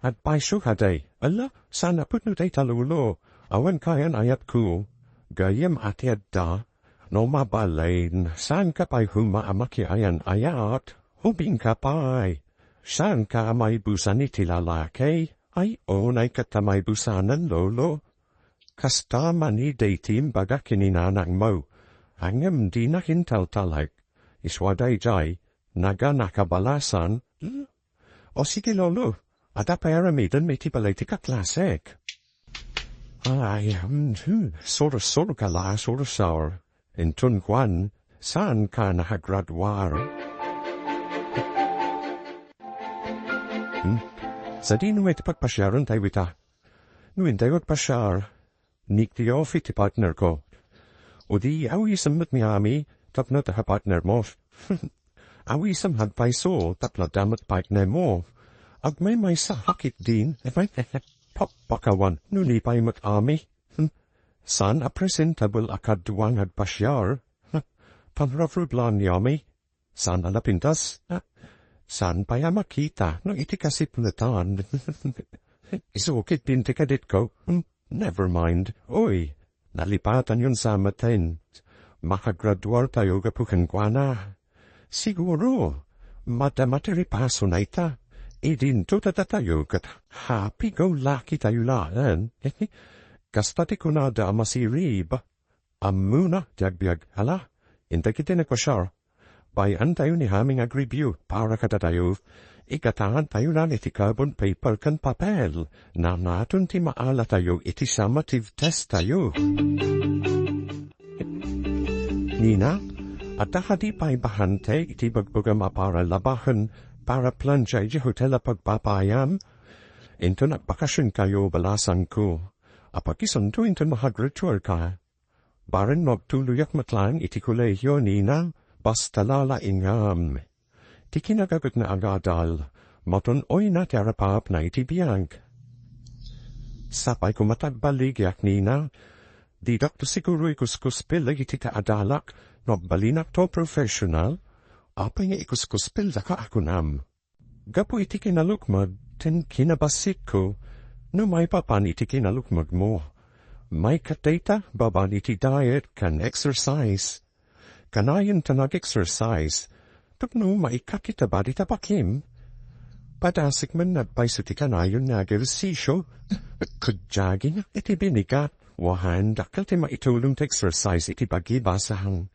Agpayso kadi. Ala, saan a pudno dayta, lolo. Awan kayan ayatko. Gayyem a ti adda. No mabalin, saanka pay koma a makiayan-ayat? Ubingka pay. Saanka a maibusan iti lalaki? Ay, unay ket ta maibusanen, lolo. Kasta man idi ti imbaga ken ni nanangmo. Ngem dinak intaltalek. Isu a daydiay, naganaka balasan. O sige, lolo, adda pay aramidenmi iti balay ti kaklasek. Ay, hmm, hmm, sursur ka la, sursur. Inton kuan, saanka nakagraduar? Hmm? Sadino met ti pagpasiaran tayo ita? No intayo agpasiar, Nick ti office ti partner ko. O di, awisem met ni Ami, tapno ta partner mo. Awisem agpayso, tapno ta met partner mo. Agmaymaysa, hakit din. Papakawan, no ni pay met Ami. Hmm. Saan a presentable a kaduang agpasiar? Hmm. Pangrafrublan ni Ami. Saan a napintas? Ah, saan pay a makita no iti kasipnetan? Isu ket binti kaditko. Hmm, never mind. Oy, nalipatanyon sa maten. Makagraduar tayo gapu kenkuana. Siguro, madama ti ripasona ita. Idinto ta datayo ket happy-go-lucky tayo laeng. Kasta ti kunada a masirib. Ammona ti agbiag, hala, Inta ket ti nagpasiar, bay-antayo ni Ami nga agreview para kadatayo. Igataantayo laeng iti carbon paper ken papel. Nangaton ti maalatayo iti summative test tayo. Nina, adda kadi pay bahantek iti bagbagam a para labahen, para plancha iti hotel a pagpapayam? Inton agbakasionkayo, balasangko. Apay, isunto inton mahag-ritual ka. Bareng no agtuloyak met laeng iti kolehio, Nina, basta la laingam. Ti kinagaget nga agadal, matun-oyna ti arapapna iti biag. Sapay koma ta agbaligiak, Nina. Didak to siguro ikuskuspil dagiti kaadalak no agbalinakto a professional. Apay nga ikuskuspildaka a kunam? Gapu iti kinalukmeg ken kinabasitko, no maipapan iti kinalukmegmo, maikadayta babaen iti diet ken exercise. Kanayon ta nag-exercise tapno maikakita ba dita bakim? Padasik met nagpayso ti kanayon nga agersisio. Ket jogging iti binigat, wen dakkel ti maitulong ti exercise iti bagi, basang.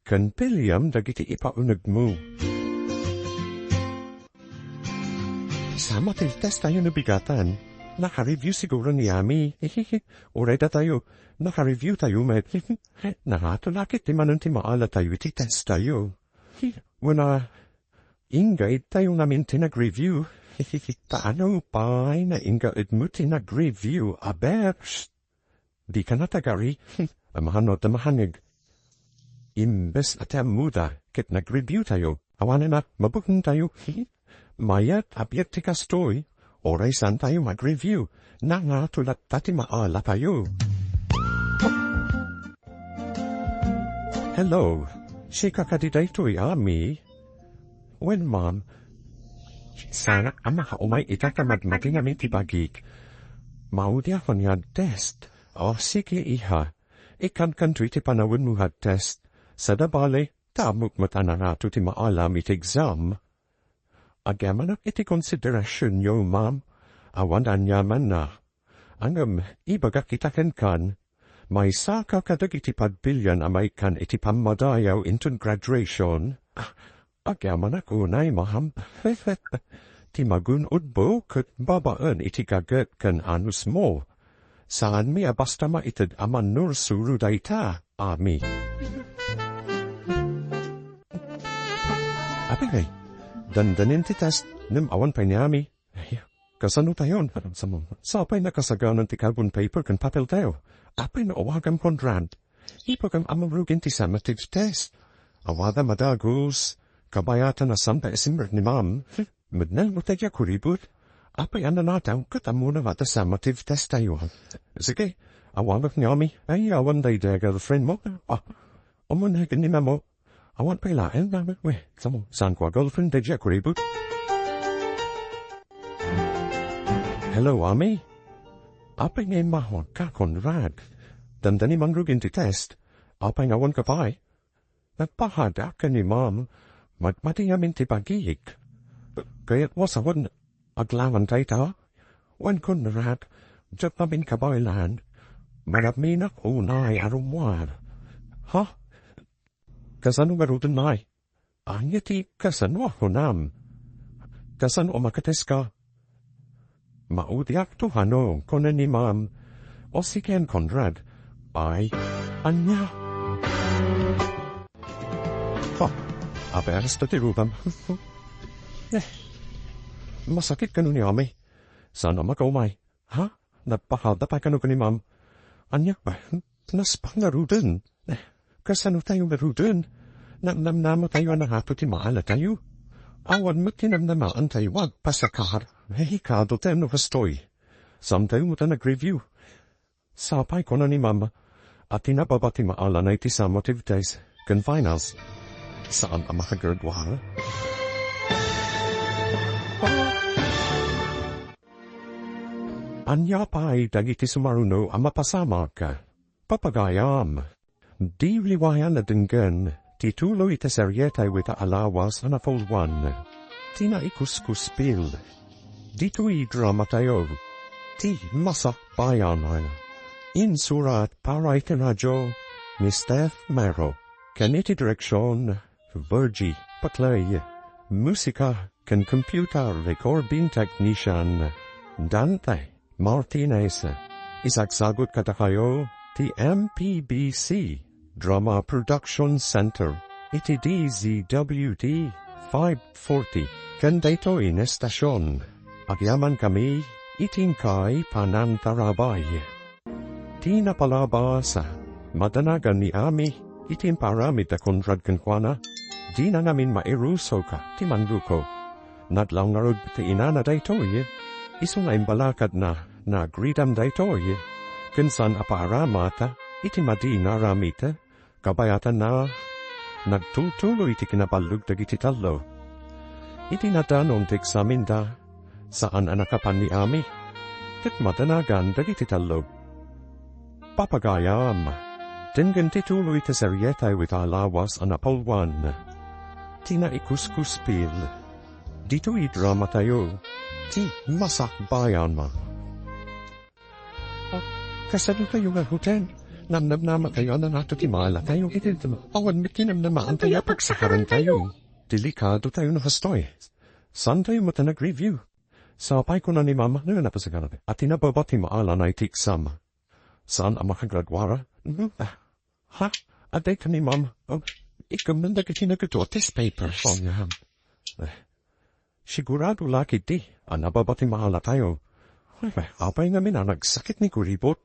Ken piliem dagiti ipaunegmo. Summative test tayo no bigatan. Naka-review siguro ni Ami. Uray datayo, naka-review tayo met. Nangato la ket ti manen ti maalatayo iti test tayo. Wen a, inggaidtayo ngamin ti nag-review. Ta ano pay nga inggaidmo ti nag-review, aber? Dika natagari. Amahano ta mahangeg. Imbes a ti ammoda ket nag-review tayo. Awanen a, mabuknong tayo. Mayat a biag ti kastoy. Uray saan tayo mag-review, nangato latta ti maalatayo. Hello, sika kadi daytoy, Ami? Wen, ma'am. Saanak a makaumay ita ta madmadingami ti bagik. Maudiak nga ag-test. O, sige, iha. Ikkankanto iti panawenmo nga ag-test. Sada bale, ta ammok met a nangato ti maalam iti exam. Agyamanak iti konsiderasionyo, ma'am. Awan aniamanna. Ngem, ibagak ita kenkan, maysaka kadagiti pagbilian a maikkan iti pammadayaw inton graduation. Agyamanak unay, ma'am. Ti magun-odmo ket babaen iti gaget ken anusmo. Saanmi a basta maited a mannursuro dayta, Ami. Apay ngay, dandanin ti test, ngem awan pay ni Ami. Ay, kasano tayon? Sapay nakasaganan ti carbon paper ken papel tayo. Apay no awagan Conrad? Ibagam a marugin ti summative test. Awada madagus. Kabayatan a saan pay a simrek ni ma'am. Mednel mo tayo kuribut. Apay a nanataw ket ammona nga adda summative test tayo. Sige, awagak ni Ami. Ay, awan daydi a girlfriend mo. Ah, umuna ken ni ma'am mo. Awan pay laeng, Ami. Wen, samo, saanko a girlfriend daydi a kuribut. Hello, Ami. Apay nga immawagka, Conrad? Dandani mangrugin ti test. Apay nga awanka pay? Nagpahadak ken ni ma'am, madmadi ngamin ti bagik. Kayat mo sawen, aglawan dayta? Wen, Conrad, diak ngamin kabaylan. Manamminak unay a rummuar. Ha? Kasano ngaruden, May? Ania ti kasano a kunam? Kasano a makateska? Maudiak to, hano, kuna ni ma'am. O siken, Conrad. Ay, ania? Ha, aperas to ti rugam. Eh, masakit kano ni Ami? Saan a makaumay? Ha? Nagpahada pay kano ken ni ma'am. Ania ba? Naspa ngaruden. Kasano tayo ngaruden? Namnamnama tayo a nangato ti maala tayo. Awan met ti namnamaen tayo agpasakar. Hikado tayo no kastoy. Saan tayo met a nag-review? Sapay kuna ni ma'am a ti nababa ti maalana iti summative test ken finals. Saan a makagraduar? Ania pay dagiti sumaruno a mapasamak? Papagayam, di liwayan a denggen ti tuloy iti serie tayo ita a lawas a Napolwan, ti naikuskuspil. Ditoy drama tayo, ti Masakbayan. Insurat para iti radio ni Steph Mero. ken iti direksion, Virgie Paclay. Musika ken computer recording technician, Dante Martinez. Isagsagut kadakayo ti M P B C Drama Production Center iti D Z W T five forty. Ken daytoy nga estasion, agyamankami iti inkay panangtarabay. Ti napalabas, madanagan ni Ami iti imparamid da Conrad kenkuana. Dina ngamin mairusok ti mangduko. Nadlaw ngarud ti inana daytoy, isu nga imbalakadna, nagridam daytoy, ken saan a paaramat iti madi nga aramid. Kabayatanna, nagtultuloy ti kinaballog dagiti tallo. Iti nadanon ti eksaminda, saan a nakapan ni Ami, ket madanagan dagiti tallo. Papagayam, denggen ti tuloy ti serietayo ita a lawas a napalwan. Ti naikuskuspil. Ditoy dramatayo, ti Masakbayan. Kasadotayo nga hotel. Namnamnamatayo a nanato ti maalatayo iti awan met ti namnamaantayo a pagsakarantayo. Delikadotayo no kastoy. Saantayo met a nag-review. Sapay kuna ni Mama nga napasakaran. A ti nababa ti maalana iti exam. Saan a makagraduara? Mhm. Ah. Ha? Adda ita ni Mama. Oh, ikemnen dagiti nagadu a test paper. Oh, nga. Eh. Sigurado la ketdi a nababa ti maalatayo. Ay, apay ngamin a nagsakit ni kuribut?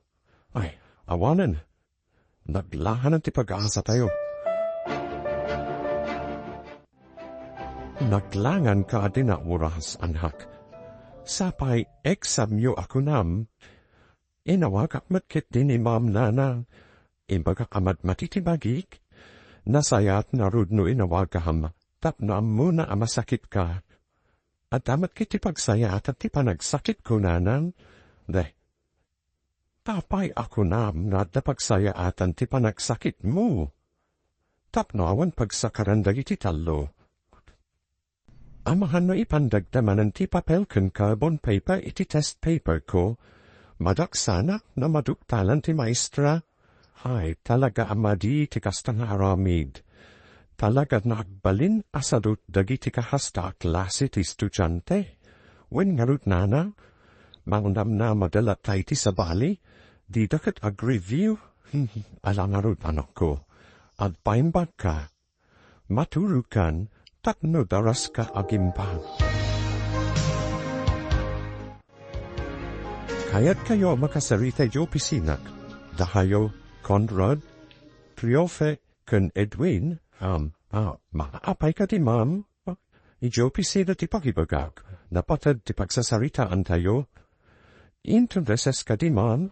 Ay, awanen. Naglanganan ti pag-asatayo. Naglangan kadi nga oras, anak. Sapay examyo a kunam, inawagak met ketdi ni Ma'am Nana. Imbagak a madmati ti bagik. Nasayaat ngarud no inawagam tapno ammona a masakitka. Adda met ketdi pagsayaatan ti panagsakitko, Nanang. Deh. Apay a kunam nga adda pagsayaatan ti panagsakitmo? Tapno awan pagsakaran dagiti tallo. Amangan no ipandagda manen ti papel ken carbon paper iti test paperko, madaksanak no maduktalan ti maestra. Ay, talaga a madi ti kasta nga aramid. Talaga nga agbalin a sadut dagiti kakasta a klase ti estudiante. Wen ngarud, Nana, mangnamnamada latta iti sabali, dida ket ag-review. Ala ngarud, anakko, agpaimbagka. Maturokan tapno daraska agimbag. Kayatkayo a makasarita idiay opisinak? Dakayo, Conrad, Triofe, ken Edwin, um, ah, maapay kadi, ma'am? Idiay opisina ti pagibagak, napated ti pagsasaritaantayo. Inton recess kadi, ma'am?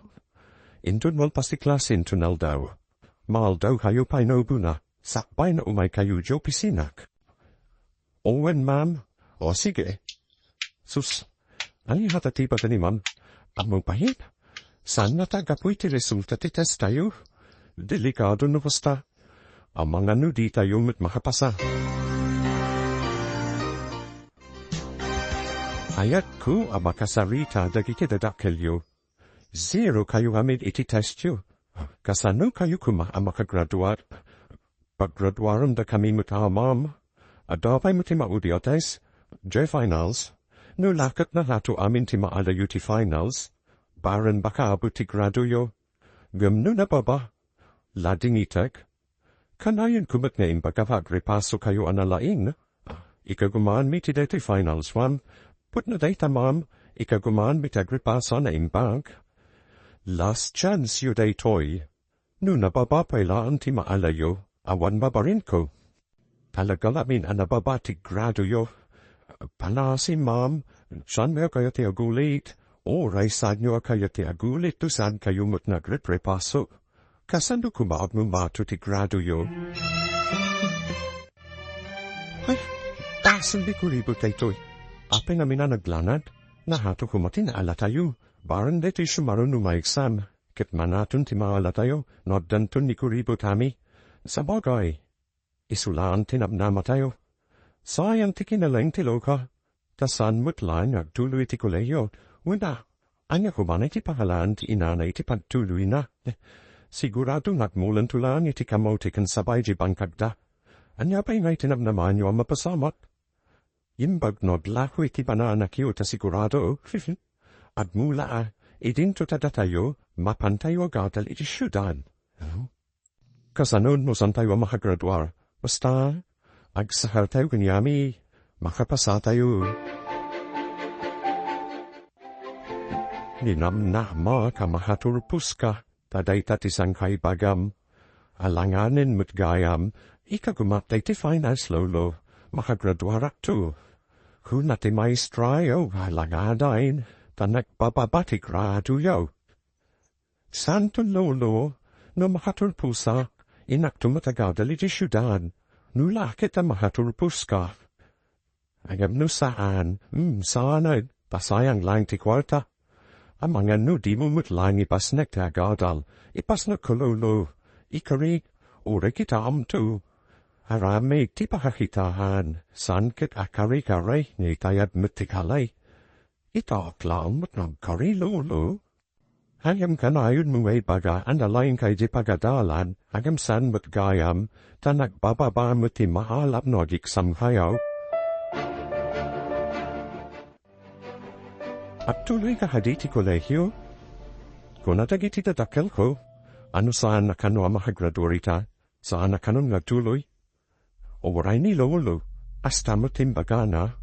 Inton malpas ti klase inton aldaw. Maaldawkayo pay no ubona, sakbay no umaykayo idiay opisinak. Wen, ma'am. O, sige. Sus, ania ngata ti ibagami, ma'am? Ammom pay? Saan ngata a gapu iti resulta ti testayo? Delikado no kasta. Amangan no ditayo met makapasa. Kayatko a makasarita dagiti dadakkelyo. Zero kayo ngamin iti testyo. Kasano kayo koma a makagraduar? Paggraduarendakami met, a, ma'am. Adda pay met ti maudi a test, idiay finals. No la ket nalato amin ti maalayo ti finals, barren makaabut ti gradoyo. Ngem no nababa, ladingitek. Kanayonko met nga imbagak a agripasokayo a nalaing. Ikagumaanmi ti daytoy finals, ma'am. Pudno dayta, ma'am. Ikagumaanmi ti agripaso a naimbag. Last chance yo daytoy. No nababa pay laeng ti maalayo, awan mabarinko. Talaga ngamin a nababa ti gradoyo. Palasi, ma'am. Saanyo a kayo ti agulit. Uray saanyo a kayo ti agulit no saankayo met nga agriprepaso. Kasano koma a mabato ti gradoyo? Ay, tasen ti kuribut daytoy. Apay ngamin a naglanad? Nahato koma ti naalatayo. Barren daytoy sumaruno maiksan. Ket manaton ti maalatayo, no addanton ni kuributami. Sabagay, isu laeng ti namnamatayo. Sayang ti kinalaing ti loka. Ta saan met laeng nga agtuloy iti kolehiyo. Wen a, ania koma ti pangalan ti inana iti pagtuloyna? Sigurado nga agmulanto laeng iti kamawti ken sabay di bangkagda. Ania pay ngay ti namnamaenyo a mapasamak? Imbag no aglako iti bananakyo ta sigurado, agmula a, idinto ta datayo, mapantayo agadal iti siudad. Kasano no saantayo a makagraduar? Basta, agsakartayo kaniami, makapasatayo. Ninamnamak a makaturposka, ta dayta ti sangkaibagam. Alanganen met gayam, ikagumak dayta ti finals, Lolo. Makagraduarakto. Kuna ti maestrayo, alangadayo, ta nagbababa ti gradoyo. Santo Lolo, no makaturposak, inakto met agadal iti siudad. No la ket a makaturposka. Ngem no saan, mm, saan, ta sayang laeng ti kuarta. Amangan no dimo met laeng ipasnek ti agadal, ipasnekko, Lolo. Ikari, uray kitaemto. Aramid ti pakakitaan, saan ket a kare-kare, nga itayab met ti kalay. Itaak laeng met nga agkari, Lolo. Ngem kanayonmo nga ibaga a nalaingka iti pagadalan, ngem saan met gayam, ta nagbababa met ti maalap no agiksamkayo. Agtuloyka kadi ti kolehio? Kuna dagiti dadakkelko, a no saan a kano a makagraduar ita, saan a kanon nga agtuloy? Uray ni Lolo, kasta met ti imbagana.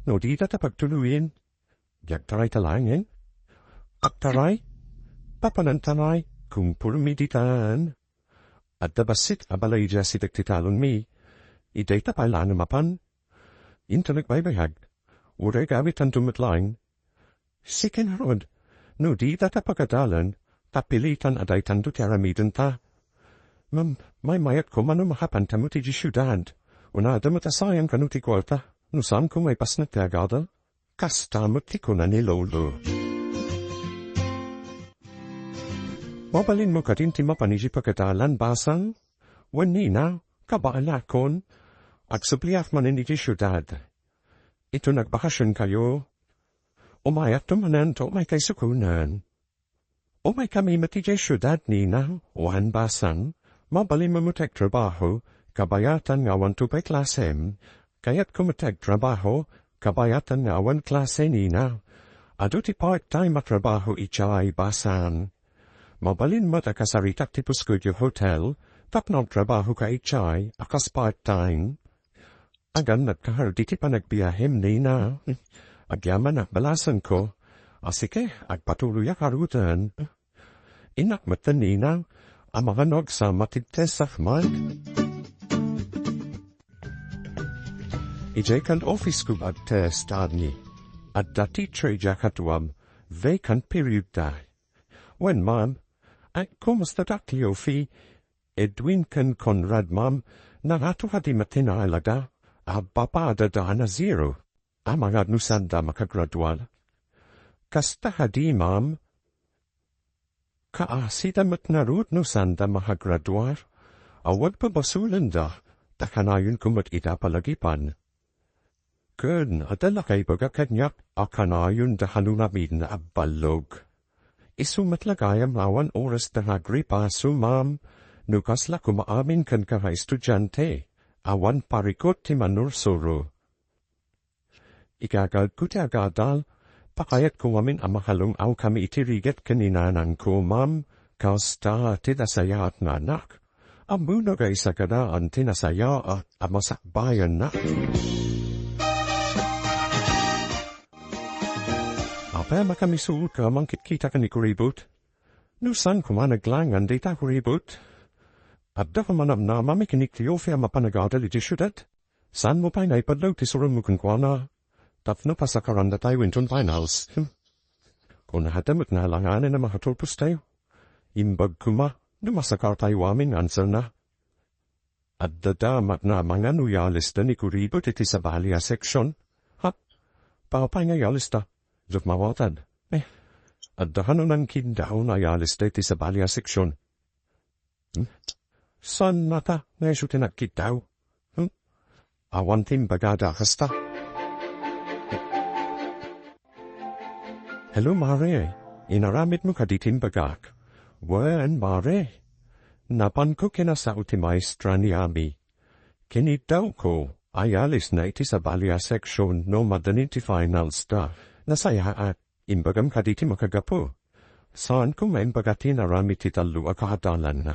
No dita ta pagtuloyen, agtaray ta laengen. Agtaray? Papanantaray, kumporme ditan. Adda bassit a balay idiay asideg ti talonmi. Idayta pay laeng a mapan. Inton nagbaybayag, uray gawitanto met laeng. Sika ngarud, no dita ta pagadalan, ta pilitan a daytanto ti aramidenta. Ngem, maymayatko mano makapanta met idiay siudad. Unada met a sayang kano ti kuarta, no saanko maipasnek ti agadal. Kasta met ti kuna ni Lolo. Mabalinmo kadin ti mapan idiay pagadalan, basang? Wen nina, kabaelakon. Agsubliak manen idiay siudad. Inton nagbakasionkayo, umayakto manen ta umaykay sukonen. Umaykami met idiay siudad, nina, wen basang. Mabalinmo met ti agtrabaho, kabayatan nga awan to pay klasem. Kayatko met ti agtrabaho, kabayatan nga awan klase, nina. Adu ti part-time a trabaho idiay, basang. Mabalin met a kasaritak ti pusko idiay hotel, tapno agtrabahoka idiay a kas part-time. Agannatka kadi ti panagbiahem, nina. Agyamanak, balasanko. A, sige, agpatuloyak ngaruden. Innak metten, nina, amangan no agsama ti test a man. Idiay kan office ko agtest, Arnie. Adda teacher idiay kaduam, vacant period da. Wen, ma'am. Ay, kumusta da Cleofi? Edwin ken Conrad, ma'am, nangato kadi met ti nailada? Abapada da na zero. Amangan no saanda makagraduar. Kasta kadi, ma'am? Kaasida met ngarud no saanda makagraduar. Awan pabasolenda, ta kanayonko met ida palagipan. Ken adda la kaibaga kaniak a kanayonda kano ngamin a ballog. Isu met la gayam awan orasda nga agripaso, ma'am, no kasla koma amin kenka nga estudiante, awan parikut ti manursuro. Igagadko ti agadal, pakayatko ngamin a makalung-awkami iti rigat ken ni nanangko, ma'am, kasta ti nasayaat nga anak. Ammona nga isaganaan ti nasayaat a masakbayanna. Apay a makamisulka a mangkitkita ken ni Kuribut? No saan koma naglangan dayta, Kuribut? Adda koma namnamami ken ni Cleofi a mapan agadal idiay siudad? Saanmo pay naipadlaw ti suronmo kenkuana? Tapno pasakarandatayo inton finals. Hmm. Kunada met nga alanganen a makatulpostayo. Imbag koma no masakartayo amin nga answerna. Adda da met nga amangan no yalista ni Kuribut iti sabali a section. Ha? Apay nga yalista? Dut mawatan. Eh, adda kano nangkindaw nga yalista iti sabali a section. Hmm? Saan nata nga isu ti nagkiddaw? Hmm? Awan ti imbagada kasta. Hello, Mare. Inaramidmo kadi ti imbagak? Wen, mare. Napanko kinasao ti maestra ni Ami. Kiniddawko, ayalisna iti sabali a seksion no madanin ti finals da. Nasayaat, imbagam kadi ti makagapu. Saanko maimbaga ti inaramid ti tallo a kaadalanna.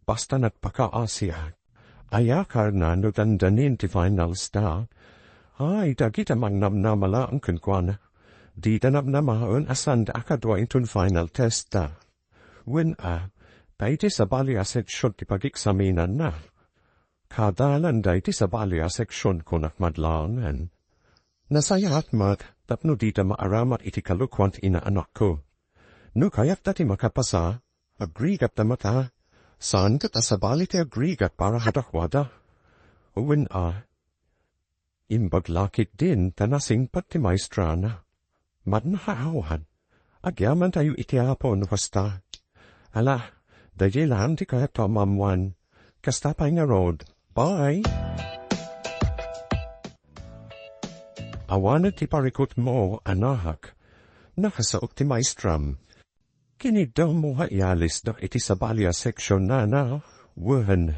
Basta nagpakaasiak. Ayakarna no dandanin ti finals da. Ay, dagita mangnamnama laeng kenkuana. Dida namnamaen a sanda a kadua inton final test da. Wen a, ta iti sabali a seksion ti pageksaminanna. Kaadalan da iti sabali a seksion kunak madlaangen. Nasayaat met tapno dida maaramat iti kalokuan ti inaanakko. No kayatda ti makapasa, agrigatta met a. Saan ket a sabali ti agrigat para kadakuada. Wen a, imbag la ketdin ta nasingpet ti maestrana. Mano a awan. Agyamantayo iti Apo no kasta. Ala, daydiay laeng ti kayatko a maammoan. Kasta pay ngarud. Bye! Awanen ti parikutmo, anak. Nakasaok ti maestram. Kiniddawmo nga iyalisda iti sabali a seksion, nana, wen.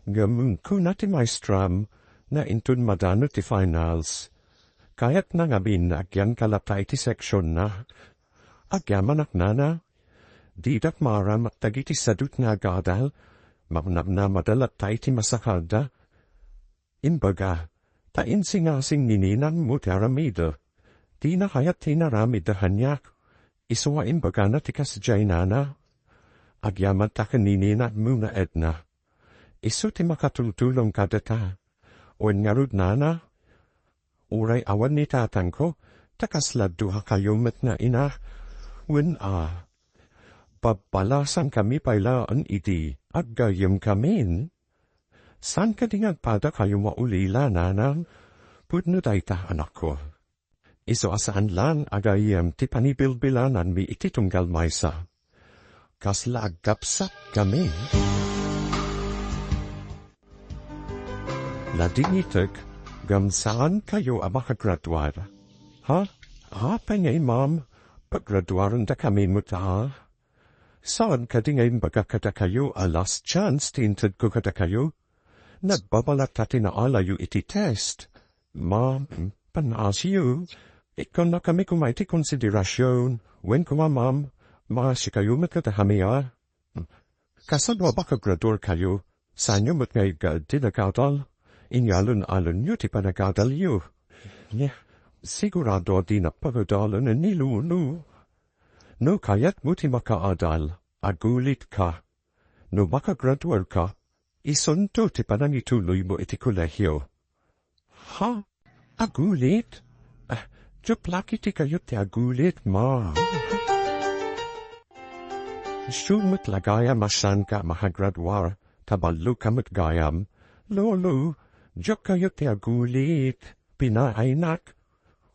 Ngem kuna ti maestram, nga inton madano ti finals, kayatna ngamin nga agyanka latta iti seksionna. Agyamanak, nana. Didak maaram dagiti sadut nga agadal, mangnamnamada latta iti masakalda. Imbaga, ta insingasing ni ninangmo ti aramid. Dina kayat ti inaramidda kaniak. Isu a imbagana ti kasdiay, nana. Agyamanta ken ni ninangmo nga Edna. Isu ti makatultulong kadata. Wen ngarud, nana, uray awan ni tatangko, ta kasla duakayo met nga ina. Wen a, pabbalasankami pay laeng idi aggayyemkamin. Saan kadi nga agpadakayo maulila, nanang? Pudno dayta, anakko. Isu a saan laeng a gayyem ti panibilbilananmi iti tunggal maysa. Kasla agkapsatkami. Nadingitek, ngem saankayo a makagraduar. Ha? Apay ngay, ma'am? Pagraduarendakami met a. Saan kadi nga imbaga kadakayo a last chance ti intedko kadakayo? Nagbabalat ta ti naalayo iti test. Ma'am, panaasiyo. Ikkannakami koma iti konsiderasion. Wen koma, ma'am, maasikayo met kadakami a. Kasano a makagraduarkayo? Saanyo met nga iggaed ti nagadal? Inyalon-alonyo ti panagadalyo. Nya, sigurado a dina pagadalan ni Lolo. No kayatmo ti makaadal, agulitka. No makagraduarka, isunto ti panangituloymo iti kolehio. Ha? Agulit? Ah, diak la ketdi kayat ti agulit, ma. Isu met la gayam a saanka a makagraduar, ta ballogka met gayam. Lolo, diak kayat ti agulit. Pinaaynak.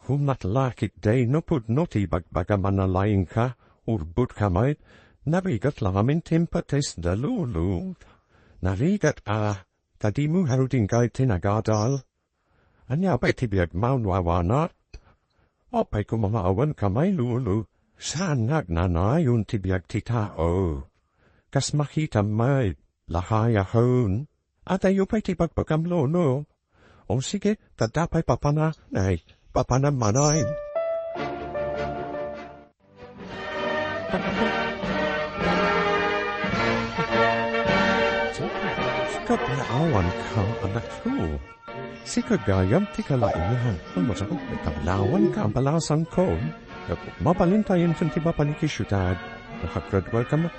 Humat la ketdi no pudno ti ibagbagam a nalaingka, urbotka met. Narigat la ngamin ti impetes da, Lolo. Narigat a, ta dimo ngarud inggay ti nagadal. Ania pay ti biagmo no awanak? Apay koma nga awanka met, Lolo. Saan nga agnanayon ti biag ti tao. Kas makitam met, lakayakon. Adayo pay ti ibagbagam, Lolo. O sige, ta adda pay papana, ay, papana manen. Sika pay awanka, anakko. Sika gayam ti kalaingan. Masakit, nagtablawanka, balasangko. Mabalintayon ken ti mapan iti siudad. Nakagraduarka met,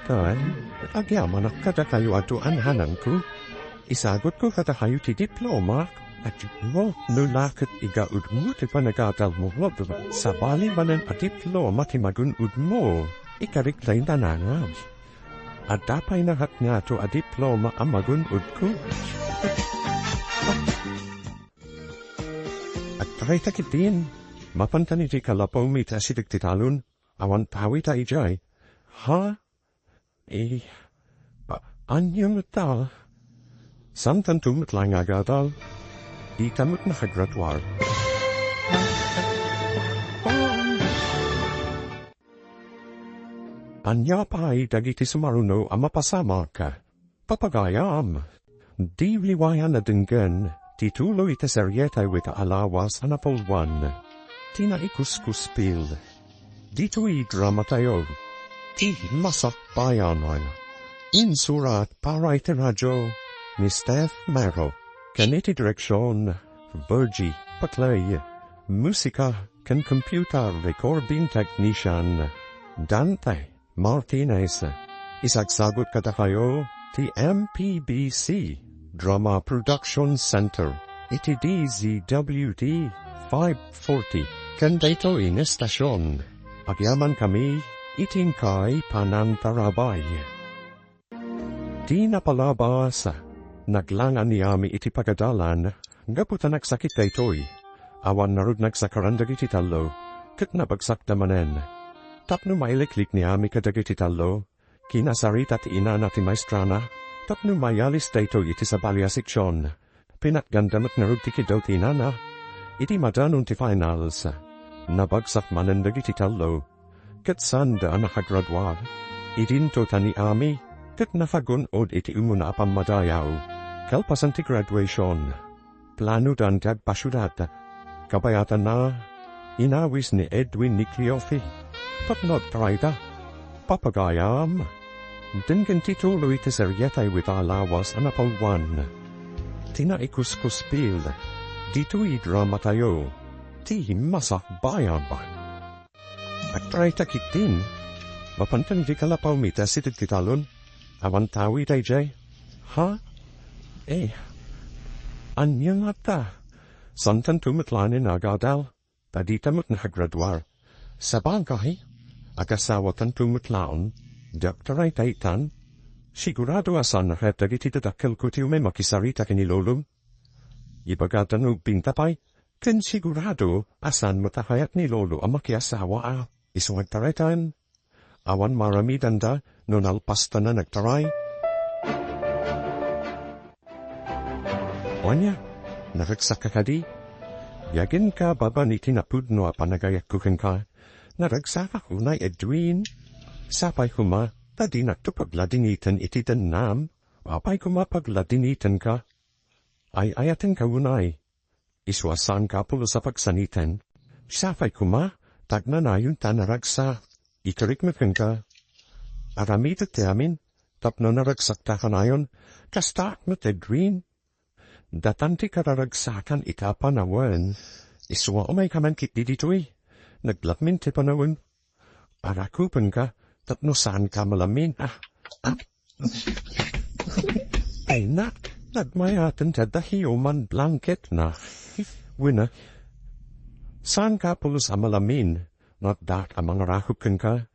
agyamanak kadakayo a duan, nanangko. Isagutko kadakayo ti diplomak. Adda no la ket igaudmo ti panagadalmo, sabali manen a diploma ti magun-odmo. Ikarik dayta, nanang. Adda pay nangngatato a diploma a magun-odko. Agtarayta ketdin. Mapantan iti kalapawmi ti asideg ti talon. Awan tawita idiay. Ha? Eh, pa-, ania met ta? Saantanto met la nga agadal? Dita met nakagraduar. Ania pay dagiti sumaruno a mapasamak? Papagayam, di liwayan a denggen ti tuloy iti serietayo ita a lawas a napulwan, ti Naikuskuspil. Ditoy dramatayo, ti Masakbayan. Insurat para iti radio ni Steph Mero, ken iti direksion, Virgie Paclay. Musika ken computer recording technician, Dante Martinez. Isagsagut kadakayo ti M P B C Drama Production Center iti D Z W T five forty. Ken daytoy nga estasion, agyamankami iti inkay panangtarabay. Ti napalabas, naglanga ni Ami iti pagadalan, gapu ta nagsakit daytoy. Awan ngarud nagsakaran dagiti tallo, ket nabagsakda manen. Tapno mailiklik ni Ami kadagiti tallo, kinasarita ti inana ti maestrana, tapno mayalis daytoy iti sabali a seksion. Pinatganda met ngarud ti kiddaw ti inana. Iti madanon ti finals, nabagsak manen dagiti tallo, ket saanda a nakagraduar. Idinto ta ni Ami ket nakagun-od iti umuna a pammadayaw kalpasan ti graduation. Planodan ti agpasiudad. Kabayatanna, inawis ni Edwin ni Cleofe tapno agtarayda. Papagayam, denggen ti tuloy ti serietayo ita a lawas a napulwan, ti Naikuskuspil. Ditoy dramatayo, ti Masakbayan. Agtarayta ketdin, mapanten idi kalapawmi ti asideg ti talon, awan tawi daydiay. Ha? Eh, ania ngata? Saantanto met laeng nga agadal, ta dita met nakagraduar. Sabagay, agasawatanto met laeng, di agtarayta itan. Sigurado a saan a kayat dagiti dadakkelko ti umay makisarita ken ni lolom. Ibagada no ubbingta pay, ken sigurado a saan met a kayat ni lolo a makiasawa a isu nga agtaraytan. Awan maaramidanda no nalpasta nga agtaray. Ania, naragsakka kadi? Biagenka babaen iti napudno a panagayatko kenka. Naragsakak unay, Edwin. Sapay koma ta dinakto pagladingiten iti dennam. Apay koma pagladingitenka? Ay-ayatenka unay. Isu a saanka a pulos a pagsaniten. Sapay koma, ta agnanayon ta naragsak. Ikerekmi kenka. Aramidek ti amin, tapno naragsakta kanayon, kastaak met, Edwin. Datan ti kararagsakan ita a panawen. Isu a umayka man ketdi ditoy. Naglapmin ti panawen. Arakupenka tapno saanka malamin. Ah, ah. Ay, nak, nagmayaten ti adda hiuman blanketna. Wen, saanka pulos a malamin, no addaak a mangarakup kenka.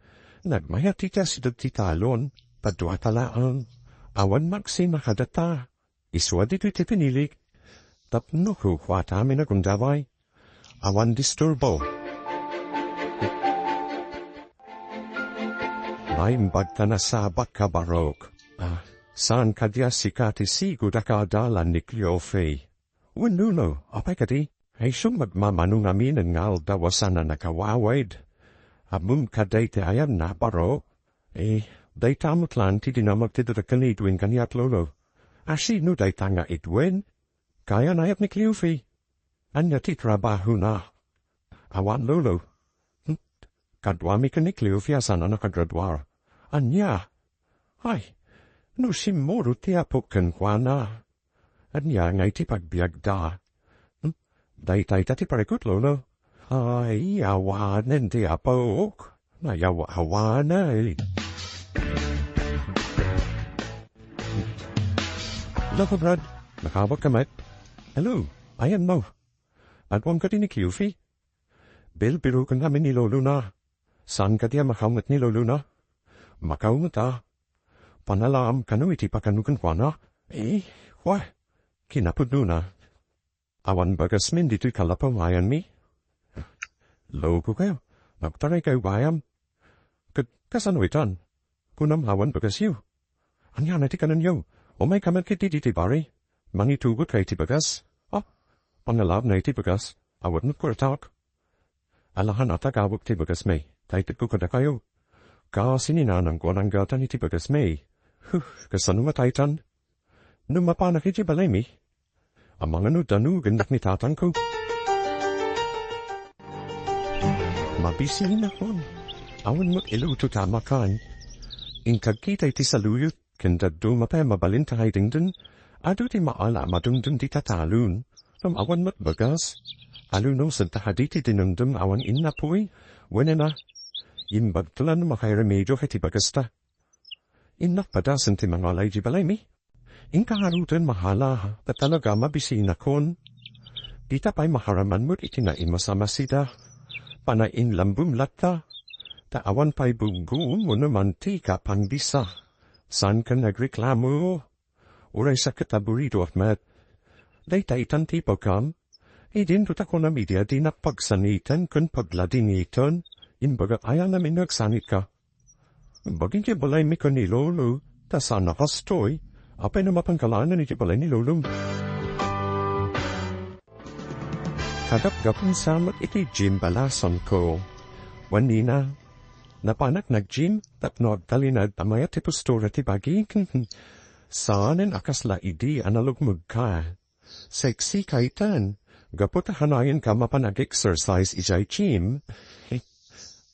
Nagmayat iti asideg ti talon, paduata laeng. Awan magsina kadata. Isu a ditoy ti pinilik. Tapno kukuatamin a gundaway. Awan disturbo. Naimbag ta nasabak ka, Barok. Ah, saan kadi a sika ti sigud a kaadalan ni Cleofe? Wenno no, apay kadi? Ay, isu agmamano ngamin nga aldaw a saan a nakawawid. Ammom kadi ti ayanna, Barok? Eh, dayta met laeng ti dinamag ti dadakkel ni Edwin kaniak, Lolo. A sino dayta nga Edwin? Kayan-ayat ni Cleofe. Ania ti trabahona? Awan, Lolo. Hmm? Kaduami ken ni Cleofe a saan a nakagraduar. Ania? Ay, no simmurot ti apok kenkuana. Ania ngay ti pagbiagda? Hmm? Daytayta ti parikut, Lolo. Ay, awanen ti apok. Nayaw-awanay. Hello, Brad. Nakawag ka met? Hello. Ayan mo. Aduam kadi ni Cleofe? Bilbiruken ngamin ni lolona. Saan kadi a makaw met ni lolona? Makaw met a. Panalaam kano iti pakano kenkuana? Eh, wa. Kinapudnona. Awan bagasmin ditoy kalapawayanmi? Lokokayo, agtaraykayo gayam. Ket kasano itan? Kunam awan bagasyo. Ania ti kanenyo? Umayka met ketdi ditoy bari. Mangitugotka iti bagas. Ah, panalaamna iti bagas. Awan met kuartak. Alahan a tagawek ti bagasmi, ta itedko kadakayo. Kas ni nanangko a nanggatan iti bagasmi. Huh, kasano met itan? No mapanak iti balaymi, amangan no danugennak ni tatangko. Mabisinakon. Awan met iluto ta makan. Inkagkita iti saluyot, ken dadduma pay a mabalin ta dengdeng. Adu ti maala a madumdum ti tatalon. Ngem awan met bagas. Alunosen ta kadi ti dinumdum awan innapuy. Wenena, imbagto la no makairemedio iti bagasta. Innak padasen ti mangala iti balaymi. Inka ngaruden maala, ta talaga mabisinakon. Dita pay maharaman met iti naimas a masida. Panainlambum latta, ta awan pay buggo wenno mantika a pangdisa. Saan ken nagreklamo. Uray sa ket aburidoak met. Dayta itan ti ipagam. Idin ta kunam idi a dinak pagsaniten ken pagladingiten. Imbagak aya namin nga agsanitka. Bagin ti balaymi ken ni Lolo, ta saan a kastoy. Apay no mapanka laengen iti balay ni Lolo? Kagapgapun sa met iti gym balasanko. Wen nina, napanak nag-gym tapno agtalinaed a mayat ti postura ti bagi. Saanen a kasla idi a nalukmegka. Sexy ka itan, gapu ta kanayon ka mapan ag-exercise idiay gym.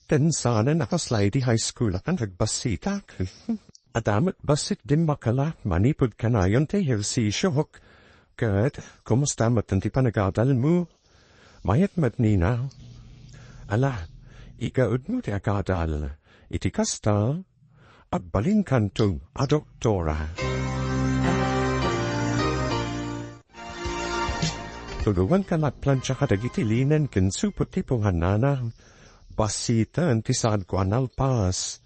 Ken saanen a kasla idi high school-ak a nagbassitak. Adda met bassit dimmakkelak manipud kanayon ti ehersisiok. Ket, kumusta met ti panagadalmo? Mayat met nina. Ala, igaedmo ti agadal. Iti kasta, agbalinkanto a doktora. Tulonganka nga agplancha kadagiti linen ken supot ti pungannana. Bassiten ti saanko a nalpas.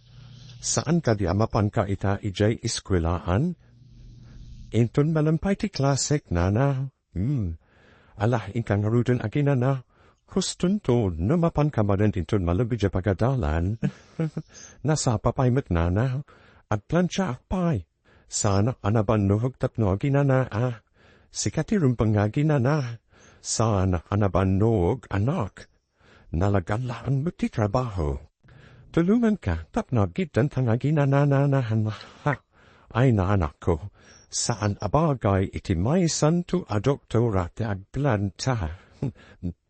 Saan kadi a mapanka ita idiay eskuelaan? Inton malem pay ti klasek, nana. Hmm. Ala, inka ngaruden aginana. Hustonto, no mapanka manen inton malem idiay pagadalan. Nasapa pay met, nana. Agplanchaak pay. Saanak a nabannog tapno aginana a. Sika ti rumbeng nga aginana. Saanak a nabannog, anak. Nalagan laeng met ti trabaho. Tulonganka tapno agiddanta nga aginanananahan. Ha. Ay, nanakko, saan a bagay iti maysanto a doktora ti agplanta.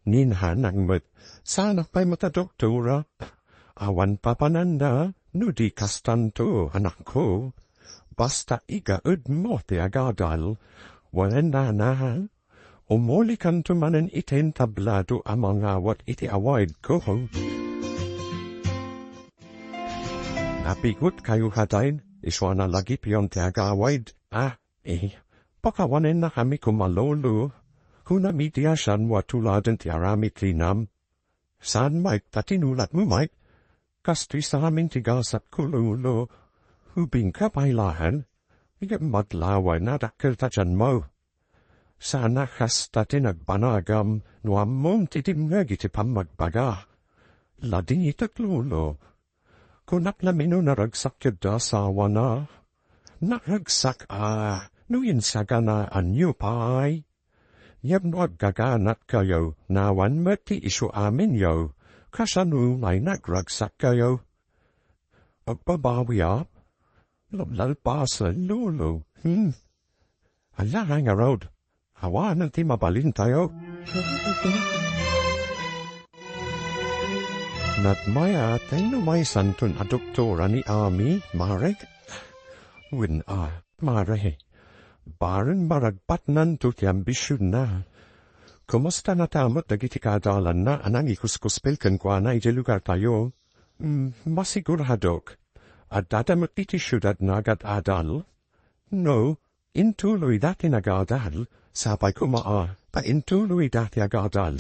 Ninanang met, saanak pay met a doktora. Awan papananda no di kastanto, anakko. Basta igaedmo ti agadal. Wen, nana, umulikanto manen iti entablado a mangawat iti awaydko. Napigotkayo kadi, isu a nalagipion ti agawayd. Ah, eh, pakawanennakami koma, lolo. Kunam idi a sianmo a tuladen ti aramid ti inam. Saan met ta tinuladmo met? Kastoy sa amin ti gasatko, lolo. Ubingka pay laeng. Ngem madlawen a dakkel ta tianmo. Saan a kasta ti nagbanagam no ammom ti dimngeg iti pammagbaga. Ladingitek, lolo. Kunak laeng no naragsak ket asawana. Naragsak a, no insaganaanyo pay. Ngem no aggaganatkayo, nawan met ti isu aminyo. Kasano ngay nagragsakkayo? Agbabawiak? Lalpasen, lolo. Hmm. Ala, ngarud, awanen ti mabalintayo. Nadmayat no maysanton a doktora ni Ami, Mare? Wen a, Mare. Bareng maragpatnanto ti ambisionna. Kumusta nata met dagiti kaadalanna a nangikuskuspel kenkuana idiay lugartayo? Mm, masiguradok. Addada met iti siudadna gad-adal? No, intuloyda ti nagadal, sapay koma a, ta intuloyda ti agadal.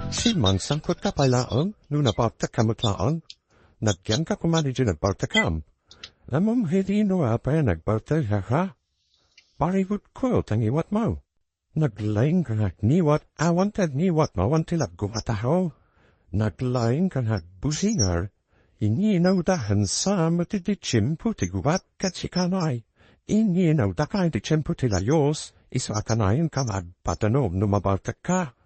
Simmangsangkotka pay laeng no nabartekka met laeng. Nagyanka koma idiay nagbartekam. Ammom iti no apay a nagbartekka? Parigutko ta ngiwatmo. Naglaing ka nga agniwat, awan ti agniwat, awan ti laggumataw. Naglaing ka nga agbusinger, ininawda ken sa met iti tiempo ti gubat ket sikanay. Ininawda ka iti tiempo ti layus, isu a kanayon ka nga agpadanom no mabaltekka.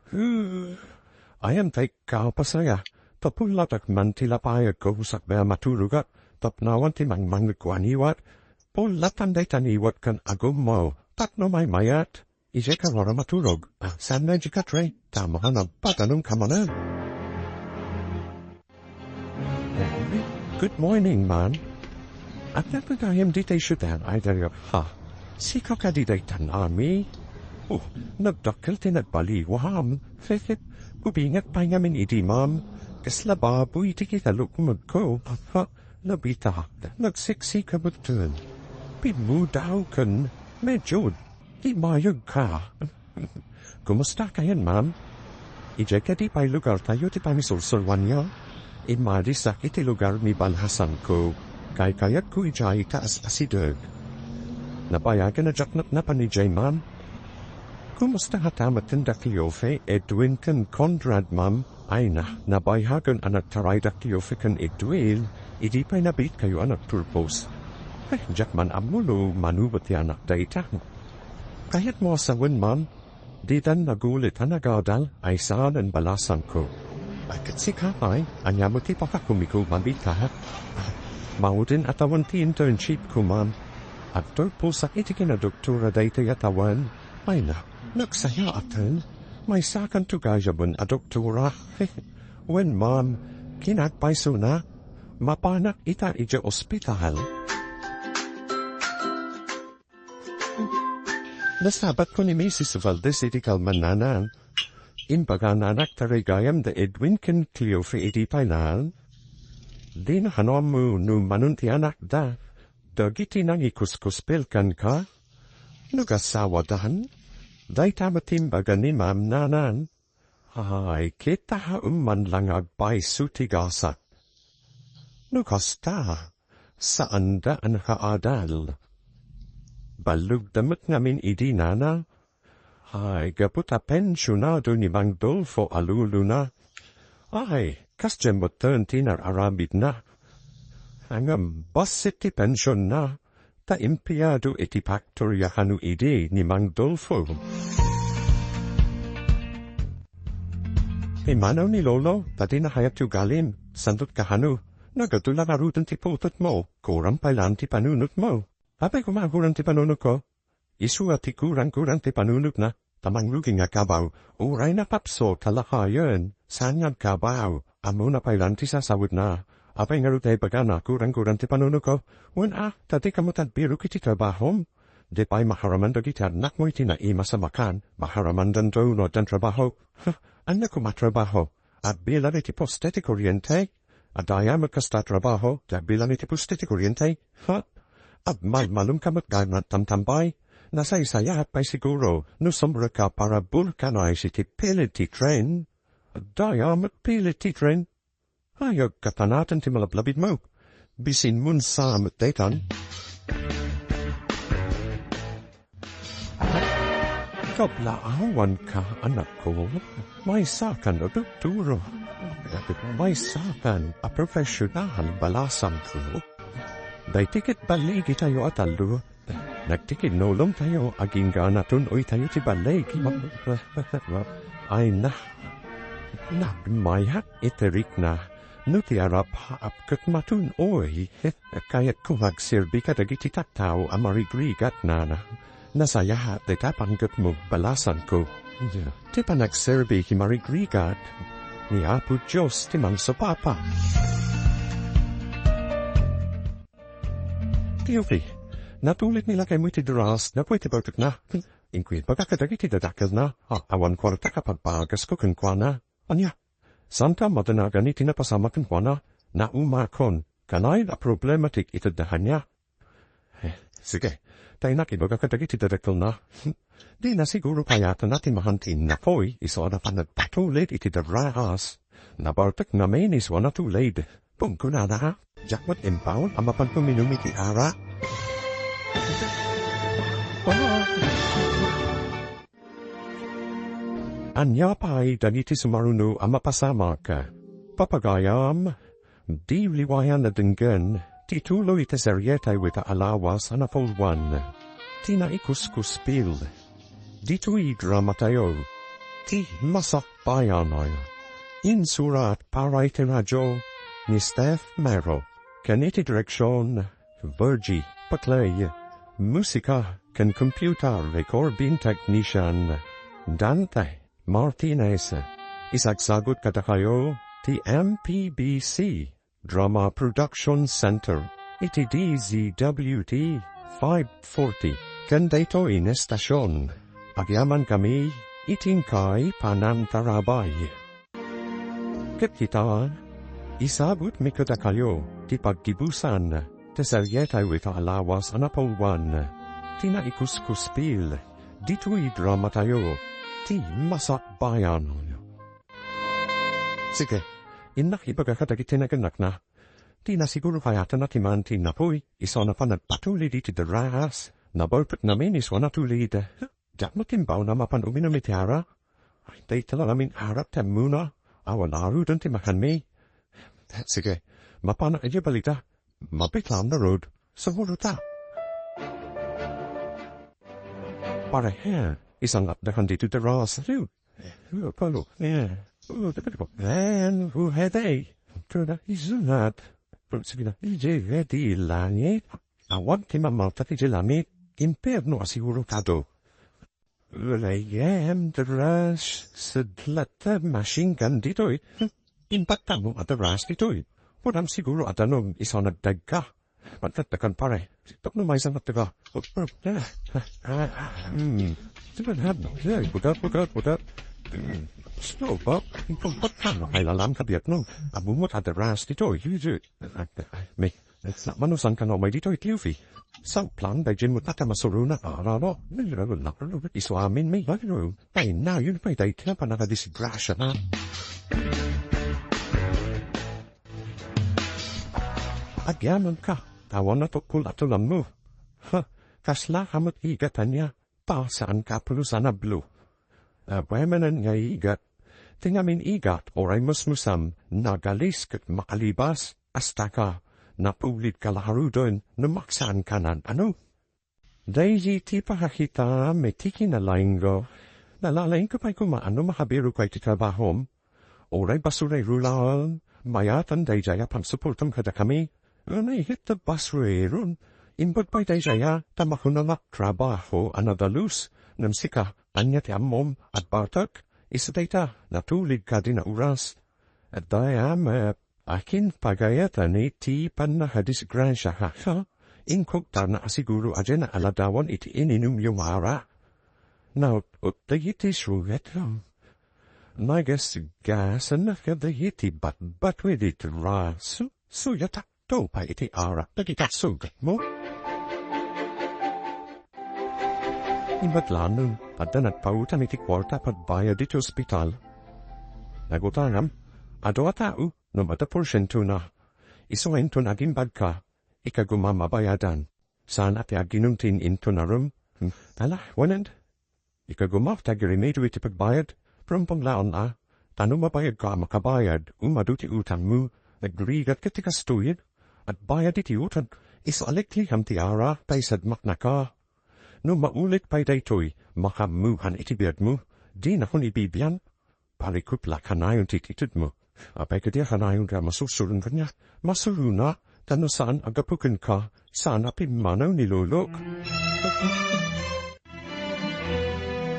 Ayam tay kapasaya, ta pullatak man ti lapayagko, sakbay a maturogak, tapno awan ti mangmangngegko a niwat. Pullatan dayta niwat ken agummaw, tapno maymayat. Idiay ka ngarud maturog. Ah, saan nga idiay ka, Trey? Tama nga, nagpadanom ka manen. Good morning, ma'am. Agnaed gayam ditoy siudad, ay, dayo. Ha? Sika kadi dayta, Ami? Oh, nagdakkel ti nagbaliwam. Ubingak pay ngamin idi, ma'am. Kasla baboy ti kinalukmegko. Ha? Nabitak. Nagsiksika metten. Pimmudaw ken medyo Di mayeg ka. Kumusta kayon, ma'am? Idiay kadi pay lugartayo ti pangisursuroanyo? Immadisak iti lugar mi balasanko. Kaykayatko idiay taas asideg. Nabayagen a diak napan idiay, ma'am. Kumusta ngata metten da Cleofe, Edwin ken Conrad, ma'am? Ay na, nabayagen a nagtaray da Cleofe ken Edwin, idi pay nabiitkayo a nagturpos. Eh, diak man ammo no mano met ti anak dayta. Kayatmo a sawen, ma'am? Didan nagulit a nagadal, ay saan balasanko. Ay, ket sika pay, ania met ti pakakumiko, ma'am, ita? Maudin a tawen ti internship ko, ma'am. Agturposak iti kinadoktora daytoy a tawen. Ay na, nagsayaaten. Maysakanto gayamen a doktora. Wen, ma'am, kinagpaysona. Mapanak ita idiay ospital. Nasabatko ni Missus Valdez iti kalman, nana. Imbagananak ta gayam da Edwin ken Cleofe idi pay naan. Dina kano ammo no manon ti anakda. Dagiti nangikuskuspel kenka? No gasawadan, dayta met ti imbaga ni Ma'am Nanan. Ay, kita man la nga agpayso ti gasat. No kasta, saanda a nakaadal. Ballogda met ngamin idi, nana. Ay, gapu ta pensionado ni Mang Dolfo a lulona. Ay, kasdiay metten ti nar-aramidna. Ngem bassit ti pensionna, ta empleyado iti factory a kano idi ni Mang Dolfo. Pimmanaw ni Lolo, ta dina kayat ti ugalim, sandot ka kano. Nagadu la ngaruden ti putotmo, kurang pay laeng ti panunotmo. Apay koma a kurang ti panunotko? Isu a ti kurang-kurang ti panunotna, ta mangrugi nga kabaw, uray napapso ta lakayen, saan nga agkabaw, ammona pay laeng ti sasawetna. Apay ngarud ti ibagana, kurang-kurang ti panunotko? Wen a, ta dika met agbirok iti trabahom. Di pay maaraman dagiti annakmo iti naimas a makan, maaramandanto no addan trabaho. Huh, ania koma trabaho? Agbilang iti poste ti kuryente? Adda aya met kasta a trabaho ti agbilang iti poste ti kuryente? Ha? Agmalmalumka met nga agtamtambay? Nasaysayaat pay siguro no sumrek ka para vulcanize iti pellet ti tren? Adda aya met pellet ti tren? Ay, agkatanaten ti malablabidmo. Bisinmon sa met daytan. Kablaawanka, anakko. Maysakan a doktoro. Maysakan a profesional, balasangko. Daytoy ket balligitayo a tallo. Nagtikinnulongtayo, agingga a natunoytayo ti ballig. Ay na. Nagmayak iti rikna. No ti arapaap ket matunoy, kayatko nga agserbi kadagiti tattao a marigrigat, nana. Nasayaat dayta panggepmo, balasangko. Ti panagserbi ti marigrigat, ni Apo Dios ti mangsupapa. Ti Yuki, natulid ni lakaymo iti duras, napu iti bartekna. Inkuya ibaga kadagiti dadakkelna, a-, awan kuarta a pagbagasko kenkuana. Ania? Saanka a madanagan iti napasamak kenkuana? Naumakon, kanayon a problema ti itedda kaniak. Eh, sige, ta innak ibaga kadagiti dadakkelna. Dina siguro payatenna ti mahan ti innakoy, isu a napan nagpatulid iti darahas. Nabartek ngamin isu a natulid. Pungko nana, diak met impaw a mapan uminum iti arak. Ah. Ania pay dagiti sumaruno a mapasamak? Papagayam, di liwayan a denggen ti tuloy ti serietayo ita a lawas a napulwan. Ti naikuskuspil. Ditoy dramatayo, ti Masakbayan. Insurat para iti radio ni Steph Mero, ken iti direksion, Virgie Paclay. Musika ken computer recording technician, Dante Martinez. Isagsagut kadakayo ti M P B C Drama Production Center iti D Z W T five forty. Ken daytoy nga estasion, agyamankami iti inkay panangtarabay. Ket kita, isagutmi kadakayo ti paggibusan ti serietayo ita a lawas a napulwan, ti naikuskuspil ditoy dramatayo, ti Masakbayan. Sige, innak ibaga kadagiti nagannakna. Ti nasiguro kayatna ti man ti napuy, isu a napan nagpatulid iti deras, nabalpet namin isu a natulid. Diak met imbawna mapan uminum iti arak. Ay, dayta la ngamin arak ti ammona. Awan aruden ti makanmi. Sige, mapanak idiay balita. Mabitlam na rod. Sumuro ta. Pare, he, isangatdakan ditoy deras. Palo, eh, oh, teka, teka. Then, who had they? Tuna, isunat. Pero sige na, idiay ready langit. Awan ti mamalta ti langit. Impierno a siguro kado. Layem, deras, sedlat, machine gun ditoy. Impatamo a deras ditoy. Pudam siguro a danum isu a nagdagka. Pagtatdakan pare. Tapno maysa nga taga. Hmm. Sige, hab, sige, putat, putat, putat. Hmm. Slow, Bob. Pagpatamo ay lalam kabiat no. Abumot a deras ditoy. Sige. May Sa manusan ka nga umay ditoy, Cleofy. Sa plan, dayjin mo taka masuruna. Ara, no? Isu amin, may. Ay, no. Ay, na, yun pa'y dayta panangadisgrasya na. Agyaman ka. Tawan na tukol at ulam mo. Ha, kasla kamot igat ania. Ta saan ka pulos a nablo. Apuy manen nga igat. Ti ngamin igat, uray musmusam, nagalis ket makalibas, asta ka, napulid ka la aruden, no maksaankanan, ano? Daydi ti pakakita, met ti kinalainggo. Nalalaingko pay koma, ano makabiro pay ti trabahom? Uray basura irulaen, mayatan daydiay a pansuportam kadakami. Naihitta basura iron. Imbag pay daydiay a ta makunana trabaho a nadalus. Ngem sika, ania ti ammom, agbatek? Isu dayta, natulid ka dina oras. Dayam, eh, akin pagayatan iti pannakadisgrasya, ha? Inkuktarna a siguro a diay naaladawan iti ininumyo nga ara. Naut-ut dagiti sugat. Nagasgasan kadagiti batbat iti raso, suyatakto pay iti arak dagiti sugatmo. Imbaglanen, adda nagpautam iti kuarta pagbayad iti ospital. Nagutangam, adu a tao, no mada porsientona. Isu nga inton agimbagka, ikaguma mabayadan. Saan a ti aginum ti in-, inton arum. Hmm, ala, wanen. Ikaguma ti agiremedio iti pagbayad, rumbeng laeng a, ta no mabayadka a makabayad, umadu ti utangmo, agrigat ket ti kastoyen, agbayad iti utang, isu a liklikam ti ara, ta isadmaknaka. No maulit pay daytoy, makaammokan iti biagmo, dinakon ibibian. Parikut la kanayon ti itedmo. Apay kadi a kanayon nga masusuron kaniak? Masurona, ta no saan a gapu kenka, saan a pimmanaw ni lolok.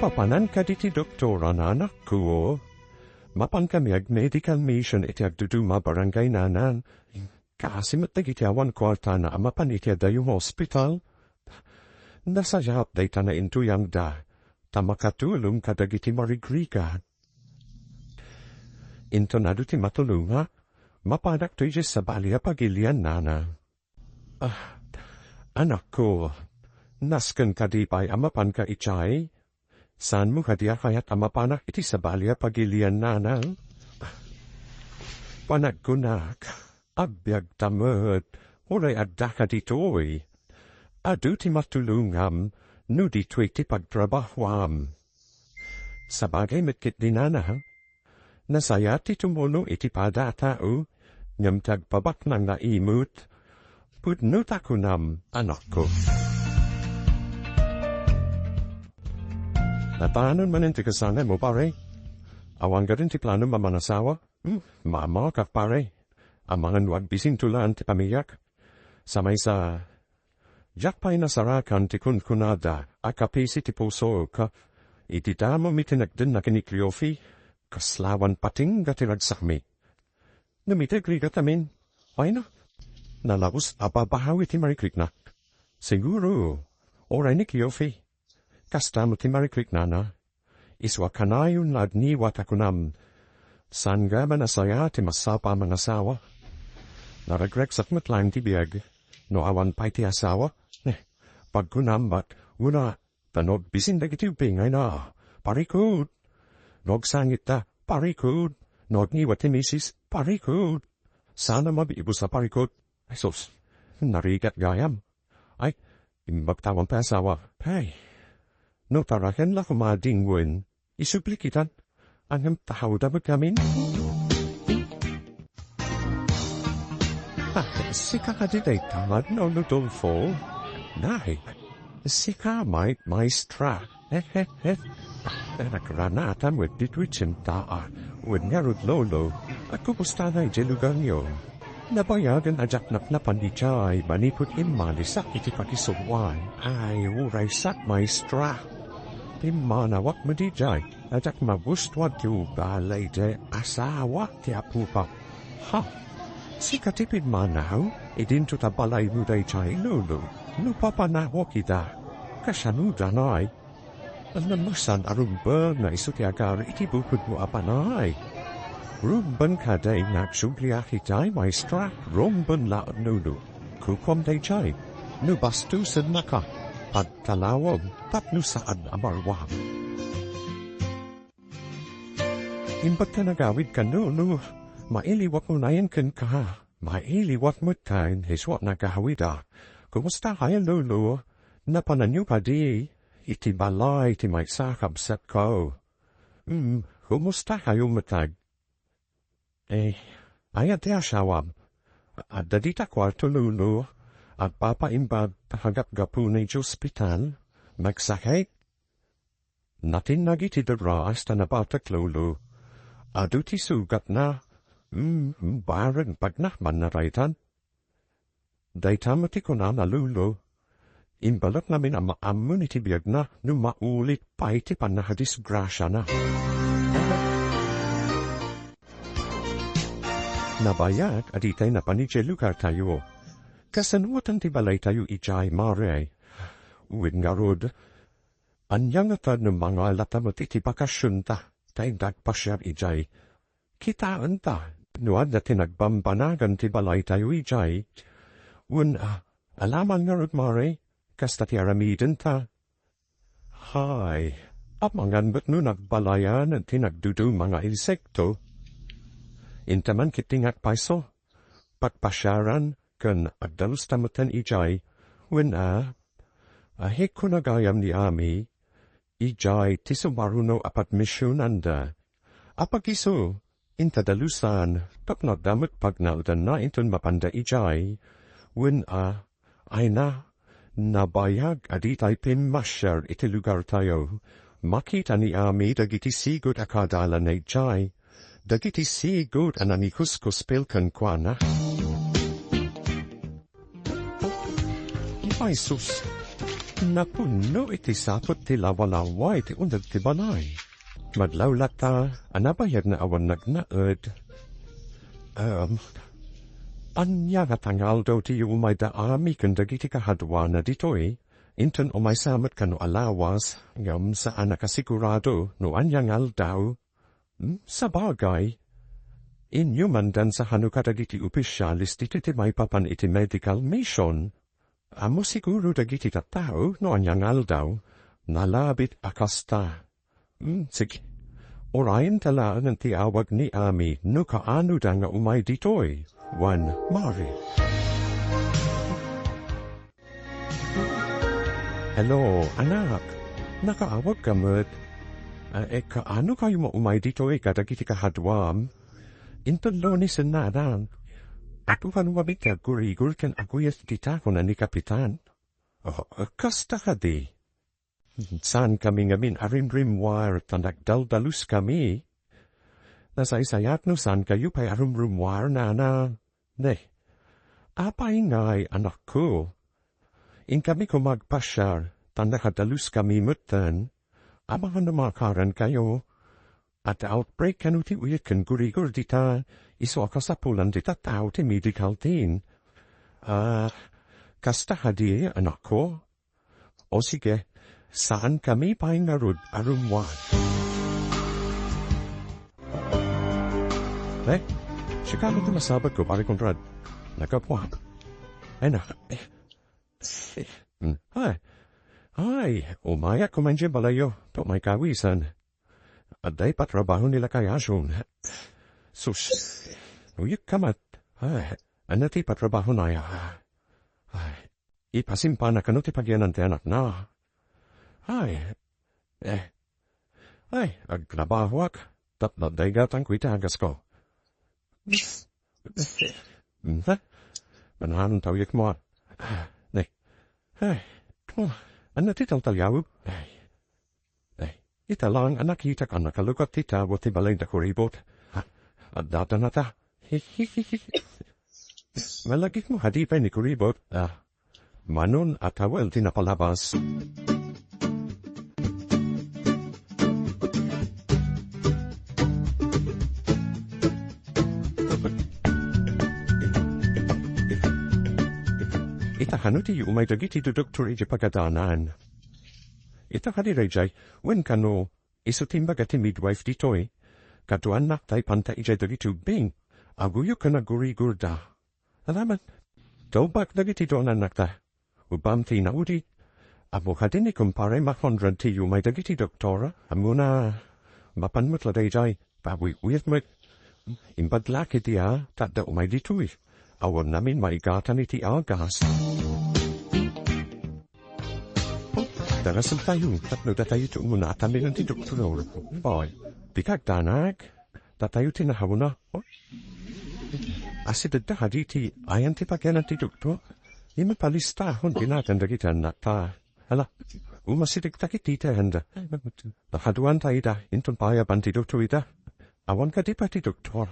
Papanan kadi ti doktor a nanakko. Mapan kami ag medical mission iti agduduma barangay nanan. Kaasi met dagiti awan kuartana a mapan iti adayo nga ospital. Nasayaat dayta naintuyangda, ta makatulong kadagiti marigrigat. Inton adu ti matulonga, mapanak toy diay sabali a pagilian nana. Ah, anakko, nasken kadi pay a mapanka idiay? Saanmo kadi a kayat a mapanak iti sabali a pagilian nana? Panagkunak, agbiagta met, uray addaka ditoy. Adu ti matulongam no ditoy ti pagtrabahoam. Sabagay met ket ni nana, ha? Nasayaat ti tumulong iti pada a tao, ngem ti agpabaknang nga imut, pudno ta kunam, anakko. Napanon manen ti kasanganmo, pare? Awan gayam ti planom a mangasawa? Hmm, maammoak, pare. Amangan no agbisinto laeng ti pamiliak. Sa maysa, diak pay nasarakan ti kunkunada a kapisi ti pusok. Iti damo mi ti nagdenna ken ni Cleofe, kasla awan patingga ti ragsakmi. Ngem iti agrigat amin, ay na, nalaus a babawi ti marikriknak. Siguro, uray ni Cleofe. Kasta met ti marikriknana. Isu a kanayon nga agniwa ta kunam, saan gayam a nasayaat ti masapa a mangasawa. Naragragsak met laeng ti biag, no awan pay ti asawa. Eh, pagkunam met, una, ta no agbisin dagiti ubing ay na, parikut. No agsangit ta, parikut. No agniwa ti misis, parikut. Saan a mabibus a parikut. Ay sus, narigat gayam. Ay, imbag ta awan pay asawa. Ay, no taraken la koma a dingwen, isubli kita. Ngem tahawda met ngamin. Ah, sika kadi dayta, Manong Rodolfo? Nay, sika, may, maestra. Nagranatan met ditoy tienda, wen ngarud, Lolo, a kumusta ngay diay lugaryo? Nabayagen a diak napnapan idiay manipud immalisak iti pakisuroan. Ay, uraysak, maestra. Pimmanawak met idiay a diak magustuan ti ugali diay asawa ti apupam. Ha? Sika ti pimmanaw? Idinto ta balaymo daydiay, Lolo. No papanawak ida, kasanoda, Nay? Namesan a rumbeng nga isu ti agari iti bukodmo a panay. Rumbeng kadi nga agsubliak idiay, maestra? Rumbeng laeng, Lolo. Kukuam daydiay. No bastosennaka, pagtalawem tapno saan a maruam. Imbag ta nagawidka, Lolo, mailiwak unayen kenka. Mailiwak met ta isuak nagawida. Kumusta kaya, Lolo? Napananyo kadi iti balay ti maysa a kabsatko? Mm, kumusta kayo met? Eh, aya ti asawam? Adda dita kuarto, Lolo. Agpapaimbag ta kagapgapuna iti ospital. Nagsakit? Natinnag iti deras ta nabatek, Lolo. Adu ti sugatna. Mm, bareng pagna, mannaraytan. Dayta met ti kunana, Lolo. Imbalak ngamin a maammon iti biagna no maulit pay ti pannakadisgrasiana. Nabayag a ditay napan idiay lugartayo. Kasanoten ti balaytayo idiay, Mare? Wen ngarud, ania ngata no mangalata met iti bakasionta ta inta agpasiar idiay? Kitaenta no adda ti nagbambanagan ti balaytayo idiay. Wen, a, alaman ngarud, Mare, kasta ti aramidenta. Hay, amangan met no nagbalayan ti nagduduma nga insekto. Inta man ket ti nga agpayso, pagpasiaran ken agdalusta metten idiay. Wen a, ahikko na gayam ni Ami, idiay ti sumaruno a padmisionanda. Apag-isu, inta dalusan, tapno adda met pagnaedanna inton mapanda idiay. Wen a, ay na, nabayag a ditay pimmasiar iti lugartayo. Makita ni Ami dagiti sigud a kaadalanna idiay, dagiti sigud a nangikuskuspel kenkuana. Ay sus, napunno iti saput ti lawalawa iti uneg ti balay. Madlawlatta a nabayagna awan nagnaed. Em, ania ngata nga aldaw ti umayda Ami ken dagiti kahaduana ditoy? Inton umaysa met kano a lawas, ngem saan a kasigurado no ania nga aldaw. Hmm, sabagay, inyumandan sa kano kadagiti opisialis ditoy ti maipapan iti medical mission. Ammo siguro dagiti tattao no ania nga aldaw, nalabit a kasta. Hmm, sige. Urayenta laeng ti awag ni Ami no kaanoda nga umay ditoy. Wen, Mare. Hello, anak. Nakaawagka met? Ah, eh, kaano kayo maumay ditoy kadagiti kahaduam? Inton Lunes sen Nanan, atubanwami ti aggurigor ken aguyat dita, kuna ni Kapitan. Oh, kasta kadi. Saankami ngamin a rimrimmuar ta nagdaldaluskami. Nasaysayaat no saankayo pay a rimrimmuar, Nana. Ne, apay ngay, anakko? Inkami koma agpasiar, ta nakadaluskami metten. Amangan no maakarankayo. Adda outbreak kano ti uyek ken gurigor dita, isu a kasapulan dita tao ti medical team. Ah, kasta kadi, anakko? O sige, saankami pay ngarud a rummuar. Eh, sika met ti masapulko, Pare Conrad. Naggapuak. Ay, na, eh, eh, mm, ay, ay, umayak koma idiay balayyo, ta umay kawisan. Adda ipatrabaho ni Lakay Asun. Sus, uyekka met. Ay, ania ti ipatrabahona aya? Ay, ipasimpana kano ti pagyanan ti anakna. Ay, eh, ay, agtrabahoak, tapno daydatanko iti agasko. Hmm, ha? Mananon ta uyekmo, ah. Ne. Ay, oh, ania ti taltaliawem? Ay. Ay, ita laeng a nakitak a nakalukat ti tao ti balay da Kuribot. Ha, adda ta nata. Malagipmo kadi pay ni Kuribot. Ah, manon a tawel ti napalabas. Ita kano ti umay dagiti dodoktor iti pagadanan? Ita kadi daydiay, wen kano, isu ti imbaga ti midwife ditoy, kaduannak ta ipanta idiay dagiti ubbing, aguyod ken aggurigorda. Alaman, daw bak dagiti duanannakta. Ubbam ti inaudi. Ammo kadi ni kumpare Mac Conrad ti umay dagiti doktor, ammona, mapan met la daydiay, pawi-uyat met. Imbag la kadi a, ta adda umay ditoy. Awan namin maigatan iti agas. Darasen tayo, tapno datayo ti umuna a tamenan ti doktor. Boy, dika agdanag. Datayo ti nahauna. Oh. Asidegda kadi ti ayan ti pagyanan ti doktor? Ima palistahon ti nagan dagiti annakta. Ala, umasidegta kadi ti ayanda. Nakaduan ta ida, inton paayaban ti doktor ida. Awan kadi pay ti doktor.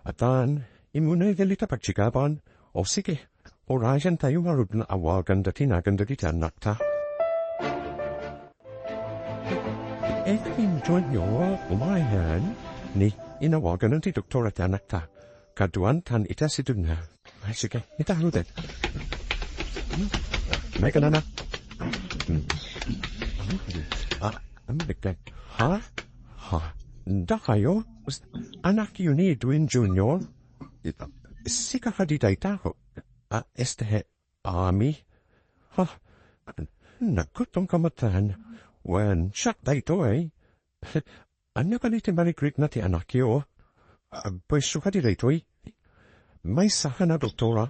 Atan, immunay dagita pagchikapan. O sige, urayan tayo ngarud nga awagan dati nagan dagiti annakta. Edwin Junior, umayan, ni inawagan ti doktor ti anakta. Kaduan tan ita sidegna. Ay, sige, ita, Rudet. May ka na na. Hmm. Ah, ano, ha? Ha? Dakayo? Anakyo ni Edwin Junior? Sika kadi dayta? Ah, este, Ami? Ha? Nagkutom ka met, wen, siak daytoy. Ania kadi ti marigrigna ti anakyo? Agpayso kadi daytoy? Maysa ka na, doktora.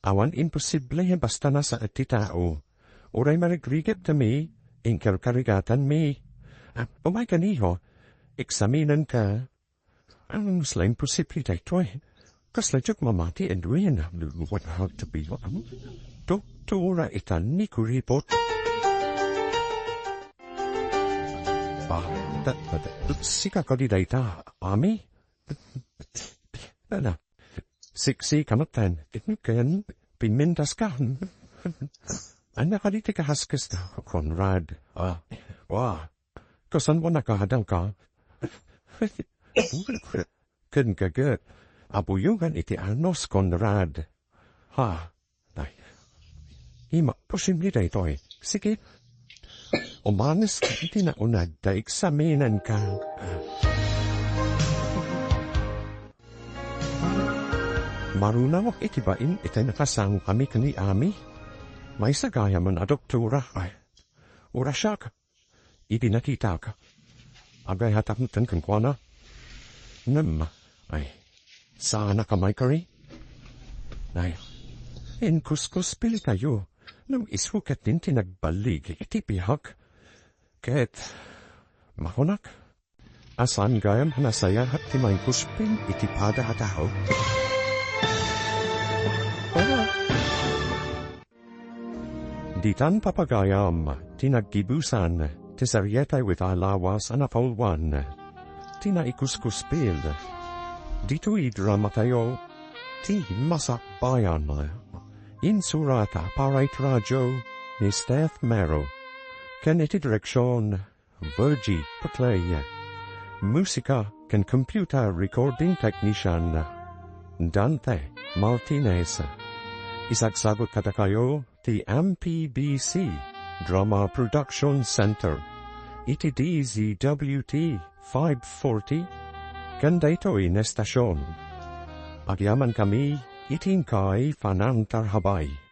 Awan imposible basta nasaet ti tao. Uray marigriget kami, inkarkarigatanmi. Ah, umay kaniho, eksaminenka. Ano, mas la imposible daytoy? Kasla diak mamati, Edwin. What, how to be? Doktora ita ni Kuripot. Ah, ta, ta, ta, sika kadi dayta, Ami? Ala, siksi ka met, ken pimmintas ka. Ania kadi ti kahaskes, Conrad? Ah, wa, Kasanmo nakahadang ka? Ken gaget, abuyongan iti anus, Conrad. Ha? Ay, ima, posible daytoy. Sige. Umanes ka iti naunad ta eksaminenka. Marunawak iti bain iti nakasangokami ken ni Ami. Maysa gayam a doktora. Ay, urasiak. Idi nakitak, agayatak metten kenkuana. Ngem, ay, saanak a maikari. Ay, inkuskuspilkayo, ngem isu ketdin ti nagballig iti biag. Ket, Makunak, a saan gayam a nasayaat ti mangkuspil iti pada a tao? Ditan papagayam ti naggibusan ti serietayo ita lawas a napauluan ti naikuskuspil. Ditoy dramatayo ti Masakbayan. Insurata para iti radio ni Steph Mero ken iti direksion Virgie Paclay. Musika ken computer recording technician Dante Martinez. Isagsagut kadakayo ti M P B C Drama Production Center iti D Z W T five forty ken daytoy nga estasion. Agyamankami iti inkay panangtarabay.